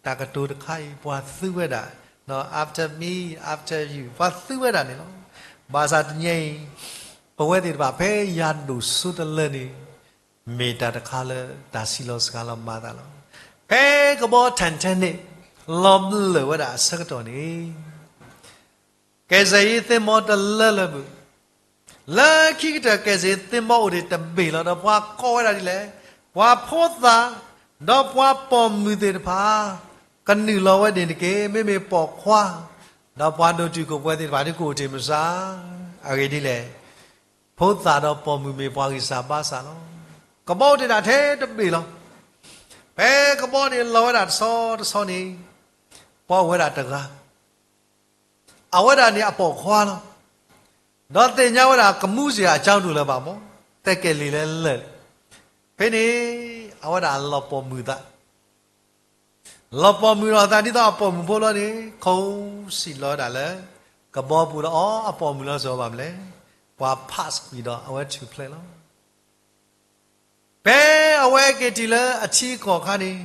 တၢ်ကတိၤတခါအံၤ ပှၤသူဝဲဒၣ် after me, after you ပှၤသူဝဲဒၣ်န့ၣ်လီၤ. ဘၣ်ဆၣ်တနံၤအံၤ ပဝဲသ့ၣ်တဖၣ်ဖဲယၤဒိၣ်စိတလၢန့ၣ် မ့ၢ်တၢ်တခါလၢတၢ်စံးလီၤစှၤလီၤမၤသးလီၤ. ဖဲကဘီ Titanic လီၤဘျၢၣ်ဝဲဒၣ်အဆၢကတီၢ်န့ၣ် ကယ်ဆယ်ရေးသင်္ဘောတလၢလၢပူၤ, လၢခံကတၢၢ်ကယ်ဆယ်ရေးသင်္ဘောအိၣ်ဒံးတဘ့ၣ်လီၤ. ဒီးပှၤကိးဝဲဒၣ်ဒ်လဲၣ်, ပှၤဖိသၣ် ဒီးပှၤပိာ်မုၣ်သ့ၣ်တဖၣ် ကနုာ်လီၤဝဲန့ၣ်တက့ၢ်. မ့မ့ၢ်ပိာ်ခွါ ဒီးပှၤဒိၣ်တုာ်ခိၣ်ပှဲၤသ့ၣ်တဖၣ်ဒ်ကအိၣ်တ့ၢ်မစါ, အဂ့ၢ်ဒ်လဲၣ်, ဖိသၣ်ဒီးပိာ်မုၣ်မ့ၢ်ပှၤဂံၢ်စၢ်ဘါစၢ်လီၤ. ကဘီအိၣ်တ့ၢ်ဒၣ်ထဲတဘ့ၣ်လီၤ. ဖဲကဘီန့ၣ်လီၤဝဲဒၣ်တဆီတဆီန့ၣ် ပှၤအိၣ်ဝဲဒၣ်တဂၤ, အဝဲဒၣ်န့ၣ်အပိာ်ခွါလီၤ. ဒီးသ့ၣ်ညါဝဲဒၣ် ကမူးစ့ၢ်အကၠီဒူၣ်လၢၤဘၣ်မီၢ်, သဲကဲၤလံာ်လၢလၢာ်, ဖဲန့ၣ် အဝဲဒၣ်လီၤပိာ်မုၣ်သး လီၤပိာ်မုၣ်လီၤအသးဒ်သိးအပိာ်မုၣ်ဖိလီၤန့ၣ် ခူစံၣ်လီၤဝဲဒၣ်လၢ ကဘီပူၤလီၤ. အီ အပိာ်မုၣ်လီၤစၢၤဘၣ်မနုၤလဲၣ်, ပှၤ pass ကွံာ်ဒီးအဝဲထူၣ်ဖျဲးလီၤ. ဖဲအဝဲက့ၤတုၤလၢအထံအကီၢ်အခါန့ၣ်,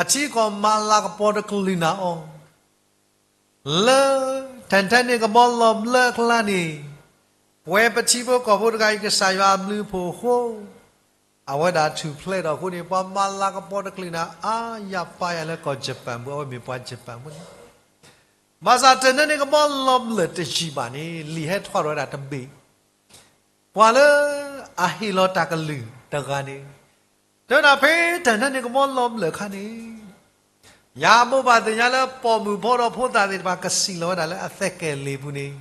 အထံအကီၢ်မၤလၤကပီၤတကလုာ်နၤအီၤ လၢ Titanic ကဘီလီၤဘျၢအကျါန့ၣ်, ပဝဲပထံဖိကီၢ်ဖိတဂၤအံၤ ကစၢ်ယွၤအဘျုးအဖှိၣ်အဃိ, အဝဲဒၣ်ထူၣ်ဖျဲးဒီးအဃိန့ၣ် ပှၤမၤလၤကပီၤတကလုာ်နၤအါယၤပာ်ယၤလၢကီၢ် Japan ပူၤ, အဝဲမ့ၢ်ပှၤ Japan ပူၤန့ၣ်. ဘၣ်ဆၣ် Titanic ကဘီလီၤဘျၢတယံာ်ဘၣ်န့ၣ် လံာ်ဟဲထီၣ်ဝဲဒၣ်တဘ့ၣ် ပှၤလၢအဟ့ၣ်လီၤတၢ်ကလုၢ်တဂၤန့ၣ်, တဲဝဲဒၣ်ဖဲ Titanic ကဘီလီၤဘျၢအခါန့ၣ်, ယဘိးဘၣ်သ့ၣ်ညါလၢပိာ်မုၣ်ဖိဒီးဖိသၣ်သ့ၣ်တဖၣ်ကစံၣ်လီၤဝဲဒၣ်လၢအသဲကဲၤလံာ်ပူၤန့ၣ်,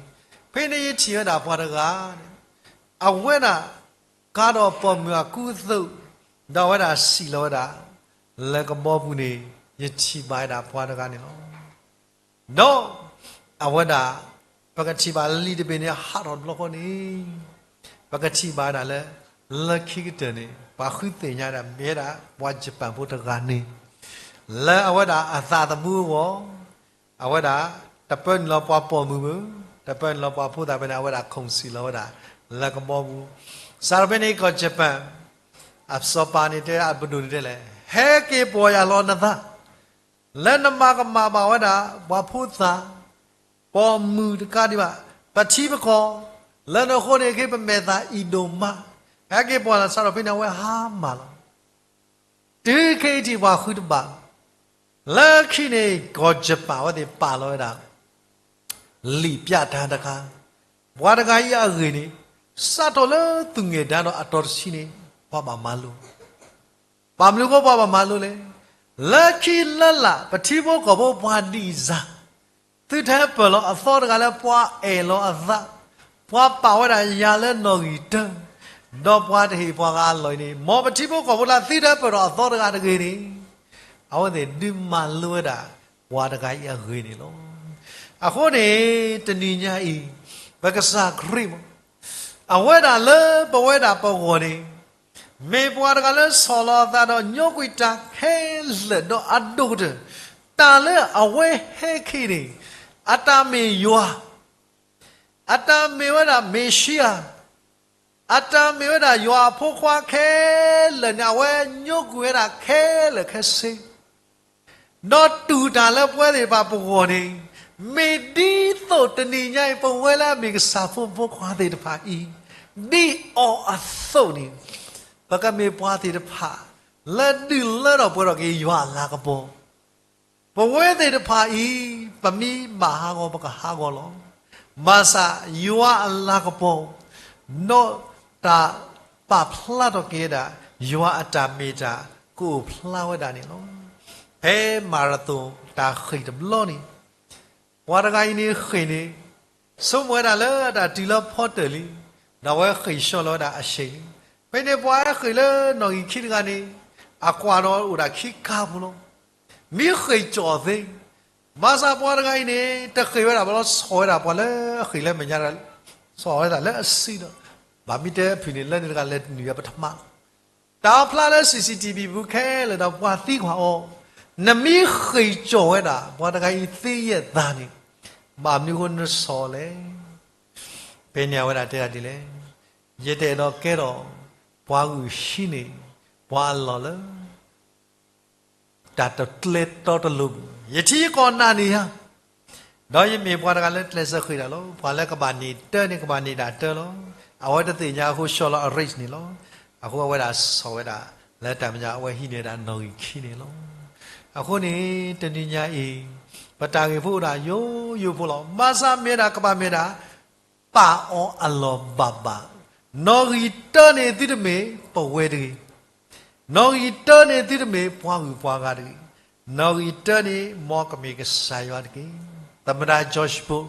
ဖဲန့ၣ်ယထံၣ်ဝဲဒၣ်ပှၤတဂၤန့ၣ်, အဝဲဒၣ်ကါဒီးပိာ်မုၣ်အကူအသိး, ဒီးအဝဲဒၣ်စံၣ်လီၤဝဲဒၣ် လၢကဘီပူၤန့ၣ် ယထံၣ်ဘၣ်ဝဲဒၣ်ပှၤတဂၤန့ၣ်လီၤ. ဒီး အဝဲဒၣ် ပကထံၣ်ဘၣ်လံာ်တဘ့ၣ်န့ၣ် ဟးထီၣ်တဘျီဃီန့ၣ် ပကထံၣ်ဘၣ်ဝဲဒၣ်လၢ လၢခံကတၢၢ်န့ၣ် ပှၤဃုသ့ၣ်ညါဒၣ် မ့ၢ်ဝဲဒၣ် ပှၤယပၣ်ဖိတဂၤန့ၣ် လၢအဝဲဒၣ်အသးသမူအဂီၢ် အဝဲဒၣ် တပၢနုာ်လီၤပှၤပိာ်မုၣ်ဘၣ်, တပၢနုာ်လီၤပှၤဖိသၣ်ဘၣ်န့ၣ် အဝဲဒၣ် ခုၣ်စံၣ်လီၤဝဲဒၣ် လၢကဘီပူၤ, စးထီၣ်ဖဲန့ၣ် ကီၢ်ယပၣ် အစီၤပၤန့ၣ်တဲ အပဒိၣ်န့ၣ်တဲလဲၣ်, ဟဲက့ၤပီၢ်ယၢ်လီၤနသး လၢနမၤကမၣ်ဘၣ်ဝဲဒၣ် ပှၤဖိသၣ် ပိာ်မုၣ်တကးဒံးဘၣ် ပထံပကီၢ် လၢနဃိန့ၣ် ခဲအံၤပမဲာ်သၣ်အံၤဒိၣ်မး, ဟဲက့ၤပီၢ်ယၢ်လီၤ စးထီၣ်ဖဲန့ၣ် အဝဲဟါမၢ်လီၤ. တုၤခဲအံၤထံၣ်ပှၤဃုတဘၣ်လီၤ. လၢခံန့ၣ် ကီၢ်ယပၣ်အဝဲသ့ၣ်ပာ်လီၤဝဲဒၣ် လံာ်ပျးတၢ်တခါ, ပှၤတဂၤအံၤအဂ့ၢ်န့ၣ် စးထီၣ်လၢသူၣ်ငဲၢ်ဒါဒီးအတီၤတဆံန့ၣ် ပှၤဘၣ်မၤလိ ဘၣ်မနုၤအဃိပှၤဘၣ်မၤလိလဲၣ်. လၢခံလၢလာ် ပထံဖိကီၢ်ဖိပှၤဒံၣ်စၢ် သုတဟဲပၢၢ်လီၤအသီတဂၤလၢပှၤအဲၣ်လီၤအသး, ပှၤပာ်ဝဲဒၣ်ယၤလၢနီၣ်ဂံၢ်တၢ, ဒီးပှၤတဟ့ၣ်ပှၤဂၤအလီၢ်အံၤန့ၣ် မ်ပထံဖိကီၢ်ဖိလၢ သုတဟဲပၢၢ်ထီၣ်အသီတဂၤတဂ့ၤန့ၣ် အဝဲသ့ၣ်ဒုးမၤလိဝဲဒၣ် ပှၤတဂၤအံၤအဂ့ၢ်န့ၣ်လီၤ. အဃိန့ၣ် တနံၤညါအံၤ ပကစၢ်ခရံာ်မး အဝဲဒၣ်လၢပဝဲဒၣ်ပဂီၢ်န့ၣ် မ့ၢ်ပှၤတဂၤလၢဆီၣ်လီၤအသးဒီးညိကွံာ်တၢ်ခဲလၢာ်ဒီးအဒိၣ်ကတၢၢ်, တၢ်လၢအဝဲဟဲခဲအံၤန့ၣ် အတၢ်မ့ၢ်ယွၤ, အတၢ်မ့ၢ်ဝဲဒၣ်မ့ၤၡံယၤ, အတၢ်မ့ၢ်ဝဲဒၣ်ယွၤအဖိခွါခဲလၢာ်န့ၣ် အဝဲညိကွံာ်ဝဲဒၣ်ခဲလၢာ်ခဲဆ့ ဒီးတူၢ်တၢ်လၢပဝဲသ့ၣ်တဖၣ်ပဂီၢ်န့ၣ်, မ့ၢ်ဒ်သိးတနံၤညါအံၤ ပဝဲလၢအမ့ၢ်ကစၢ်ဖိမုၣ်ဖိခွါသ့ၣ်တဖၣ်အံၤ, ဒ်အီၤအသိးန့ၣ်, ပကမ့ၢ်ပှၤသ့ၣ်တဖၣ် လၢဒုးလၢထီၣ်ပှဲၤထီၣ်က့ၤယွၤအလၤကပီၤ, ပဝဲသ့ၣ်တဖၣ်အံၤ ပမ့ၢ်ဘၣ်ဟးဂီၤ ပကဟးဂီၤလီၤ. ဘၣ်ဆၣ်ယွၤအလၤကပီၤ ဒီးတၢ်ပာ်ဖျါထီၣ်က့ၤဝဲဒၣ် ယွၤအတၢ်မ့ၢ်တၢ်ကအိၣ်ဖျါဝဲဒၣ်န့ၣ်လီၤ. ဖဲမၤရသိၣ်တၢ်ဃ့ၢ်တဘျီန့ၣ် ပှၤတဂၤအံၤန့ၣ်ဃ့ၢ်န့ၣ် ဆိကမိၣ်ဝဲဒၣ်လၢအတၢ်တုၤလၢဖီတၢၢ်လံ, ဒီးအဝဲဃ့ၢ်ဆှၢလီၤဝဲဒၣ်အဆ့ၣ်န့ၣ်, ဖဲန့ၣ်ပှၤဟဲဃ့ၢ်လၢနီၣ်ဂံၢ်ခံတဂၤန့ၣ် အကွၢ်ဒီးအိၣ်ဒၣ်ခံခါဖိလီၤ. မ့ၢ်ဃ့ၢ်ကၠီၣ်သ့, ဘၣ်ဆၣ်ပှၤတဂၤအံၤန့ၣ် တဃ့ၢ်ဝဲဒၣ်ဘၣ်လီၤ ဆီၣ်ဝဲဒၣ်ပှၤလၢအဃ့ၢ်လၢမဲာ်ညါ ဆီၣ်ဝဲဒၣ်လၢအစုဒီး, ဘၣ်မ့ၢ်တဲဖုၣ်န့ၣ် လၢန့ၣ်တဂၤလဲၤနုာ်ဝဲပထမ တၢ်ဖျါလၢ CCTV ပူၤခဲလၢာ်ဒီးပှၤသံကွၢ်အီၤ, နမ့ၢ်ဃ့ၢ်ကၠီၣ်ဝဲဒၣ် ပှၤတဂၤအံၤသ့ယဲၢ်သးန့ၣ် ဘၣ်မနုၤအဃိနဆီၣ်လဲၣ်. ဖဲန့ၣ်အဝဲဒၣ်တဲဒၣ်ဒ်လဲၣ်, ယတအဲၣ်ဒိးကဲထီၣ် ပှၤဂုာ်ဟံးန့ၢ် ပှၤအလီၢ်လၢ တၢ်တကျဲတီတလိၤ, ယထံယကီၢ်နာ်န့ၢ်ယၤ, ဒီးယမ့ၢ်ပှၤတဂၤလၢကျဲးစၢးဃ့ၢ်တၢ်လီၤ. ပှၤလၢကဘၣ်န့ၢ်တၢ်န့ၣ် ကဘၣ်န့ၢ်ဒၣ်တၢ်လီၤ. အဝဲတသ့ၣ်ညါအဃိ ဆှၢလီၤအ rate န့ၣ်လီၤ. အဃိအဝဲဒၣ်ဆီၣ်ဝဲဒၣ် လၢတၢ်မဲာ်ညါအဝဲဟံးန့ၢ်ဝဲဒၣ်နီၣ်ဂံၢ်ခံန့ၣ်လီၤ. အဃိန့ၣ် တနံၤညါအံၤ ပတၢ်ဂ့ၢ်ဖိအိၣ်ဒၣ်ယိယိဖိလီၤ. ဘၣ်ဆၣ်မ့ၢ်ဒၣ်ကဘၣ်မ့ၢ်ဒၣ် ပာ်အီၤအလီၢ်ဘၣ်ဘၣ်, နီၣ်ဂံၢ်တၢန့ၣ်သုတမ့ၢ်ပဝဲတဂ့ၤ, နီၣ်ဂံၢ်တၢန့ၣ်သုတမ့ၢ်ပှၤဂုၤပှၤဂၤတဂ့ၤ, နီၣ်ဂံၢ်တၢန့ၣ် မ်ကမ့ၢ်ကစၢ်ယွၤတက့ၢ်. သမ္မတ George Bush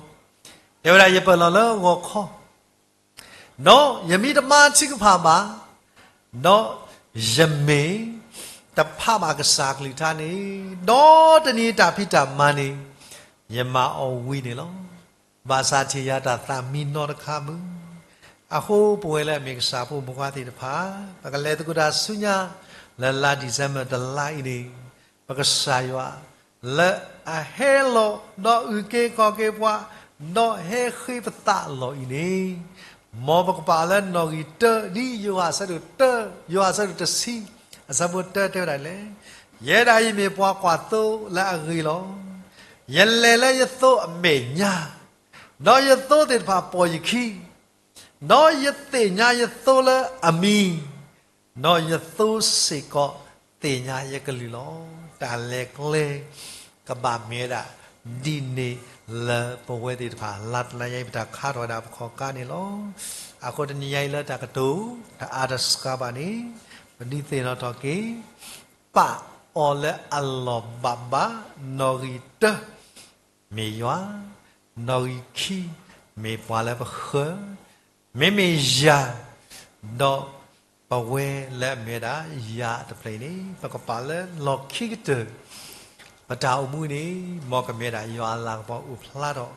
တဲဝဲဒၣ် ယပၢၢ်လီၤလၢဂီၤခီ ဒီးယမ့ၢ်တမၤထုကဖၣ်ဘၣ်, ဒီးယမ့ၢ်တဖးဘၣ်ကစၢ်ကလုၢ်ကထါန့ၣ်, ဒီးတနံၤတၢ်ဖံးတၢ်မၤန့ၣ် ယမၤအီၤဝံၤန့ၣ်လီၤ. ဘၣ်ဆၣ်ထံၣ်ယၤတၢ်သးမံနီတခါမုၢ်, အဃိပဝဲလၢအမ့ၢ်ကစၢ်ဖိမုၣ်ဖိခွါသ့ၣ်တဖၣ် ပကလဲၤသကိးတၢ်ဆူညါ လၢလါ December တလါအံၤန့ၣ် ပကစၢ်ယွၤ လၢအဟဲလီၤ ဒီးအုၣ်က့ၤခီၣ်က့ၤပှၤ, ဒီးဟဲဃ့ပသးလီၤအံၤန့ၣ်, မ်ပကပာ်လၢနီၣ်ဂံၢ်တၢ ဒ်ယိၤဟၣ်အဆၢဒိၣ်တၢ, ယိၤဟၣ်အဆၢဒိၣ်တဆံ အဆၢဖိတၢတဲဝဲဒၣ်လဲၣ်, ယဲဒၣ်အံၤမ့ၢ်ပှၤကွၢ်သိလၢအဂ့ၤလီၤ. ယလဲၤလၢယသိအမဲာ်ညါ, ဒီးယသိသ့ၣ်တဖၣ်ပိာ်ယခံ ဒီးယသ့ၣ်ညါယသိလၢအမံၤ, ဒီးယသိစ့ၢ်ကီးသ့ၣ်ညါယကလုၢ်လီၤ. တၢ်လဲၤကျဲ ကဘၣ်မ့ၢ်ဝဲဒၣ် ဒ်န့ၣ်လၢပဝဲသ့ၣ်တဖၣ် လါတနံၤညါအံၤ ပတၢ်ခါထီၣ်ဝဲဒၣ်ပခီၣ်ကါန့ၣ်လီၤ. အဃိတနံၤညါအံၤလၢတၢ်ကတိၤ တအါတစှၤဘၣ်န့ၣ် ပဒုးသ့ၣ်နီၣ်ထီၣ်က့ၤ ပာ်အီၤလၢအလီၢ်ဘၣ်ဘၣ်, နီၣ်ဂံၢ်တၢ မ့ၢ်ယွၤ, နီၣ်ဂံၢ်ခံ မ့ၢ်ပှၤလၢပဃၢၤ, မ့မ့ၢ်ယၤ ဒီးပဝဲလၢအမ့ၢ်ဝဲဒၣ်ယၤတဖျၢၣ်အံၤန့ၣ် ပကပာ်လၢလီၢ်ခံကတၢၢ် ပတၢ်အိၣ်မူန့ၣ် မ်ကမ့ၢ်ဝဲဒၣ်ယွၤအလၤကပီၤအိၣ်ဖျါထီၣ်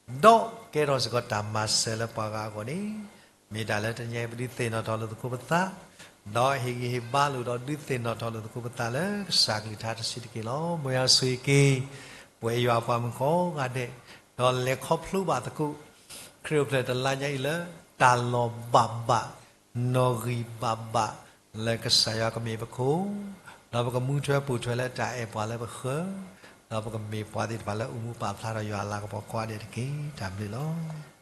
ဒီးကဲထီၣ်စ့ၢ်ကီးတၢ်မၤစၢၤလၢပှၤဂၤအဂီၢ်န့ၣ်, မ့ၢ်တၢ်လၢတနံၤအံၤပဒုးသ့ၣ်နီၣ်ထီၣ်လိာ်သကိးပသး, ဒီးဟ့ၣ်ဂံၢ်ဟ့ၣ်ဘါလိာ်ဒီးဒုးသ့ၣ်နီၣ်ထီၣ်လိာ်သကိးပသးလၢကစၢ်ကလုၢ်ကထါတဆံးတက့ၢ်လီၤ. မ်ယွၤဆိၣ်ဂ့ၤက့ၤ ပဝဲယွၤအပှၤမုၣ်ကိးဂၤဒဲး, ဒီးလဲၤခီဖျိဘၣ်သကိး ခရံာ်အိၣ်ဖျဲၣ်တလါညါအံၤလၢ တၢ်လီၤဘၣ်ဘၣ်, နီၣ်ဂံၢ်ဘၣ်ဘၣ် လၢကစၢ်ယွၤကမ့ၢ်ပခိၣ်, ဒီးပကမူထွဲပိာ်ထွဲလၢတၢ်အဲၣ်ပှၤလၢပဃၢၤ, ဒီးပကမ့ၢ်ပှၤသ့ၣ်တဖၣ်လၢအိၣ်မူပာ်ဖျါထီၣ်ယွၤအလၤကပီၤကိးဂၤဒဲးတက့ၢ်. တၢ်ဘျုးလီၤ.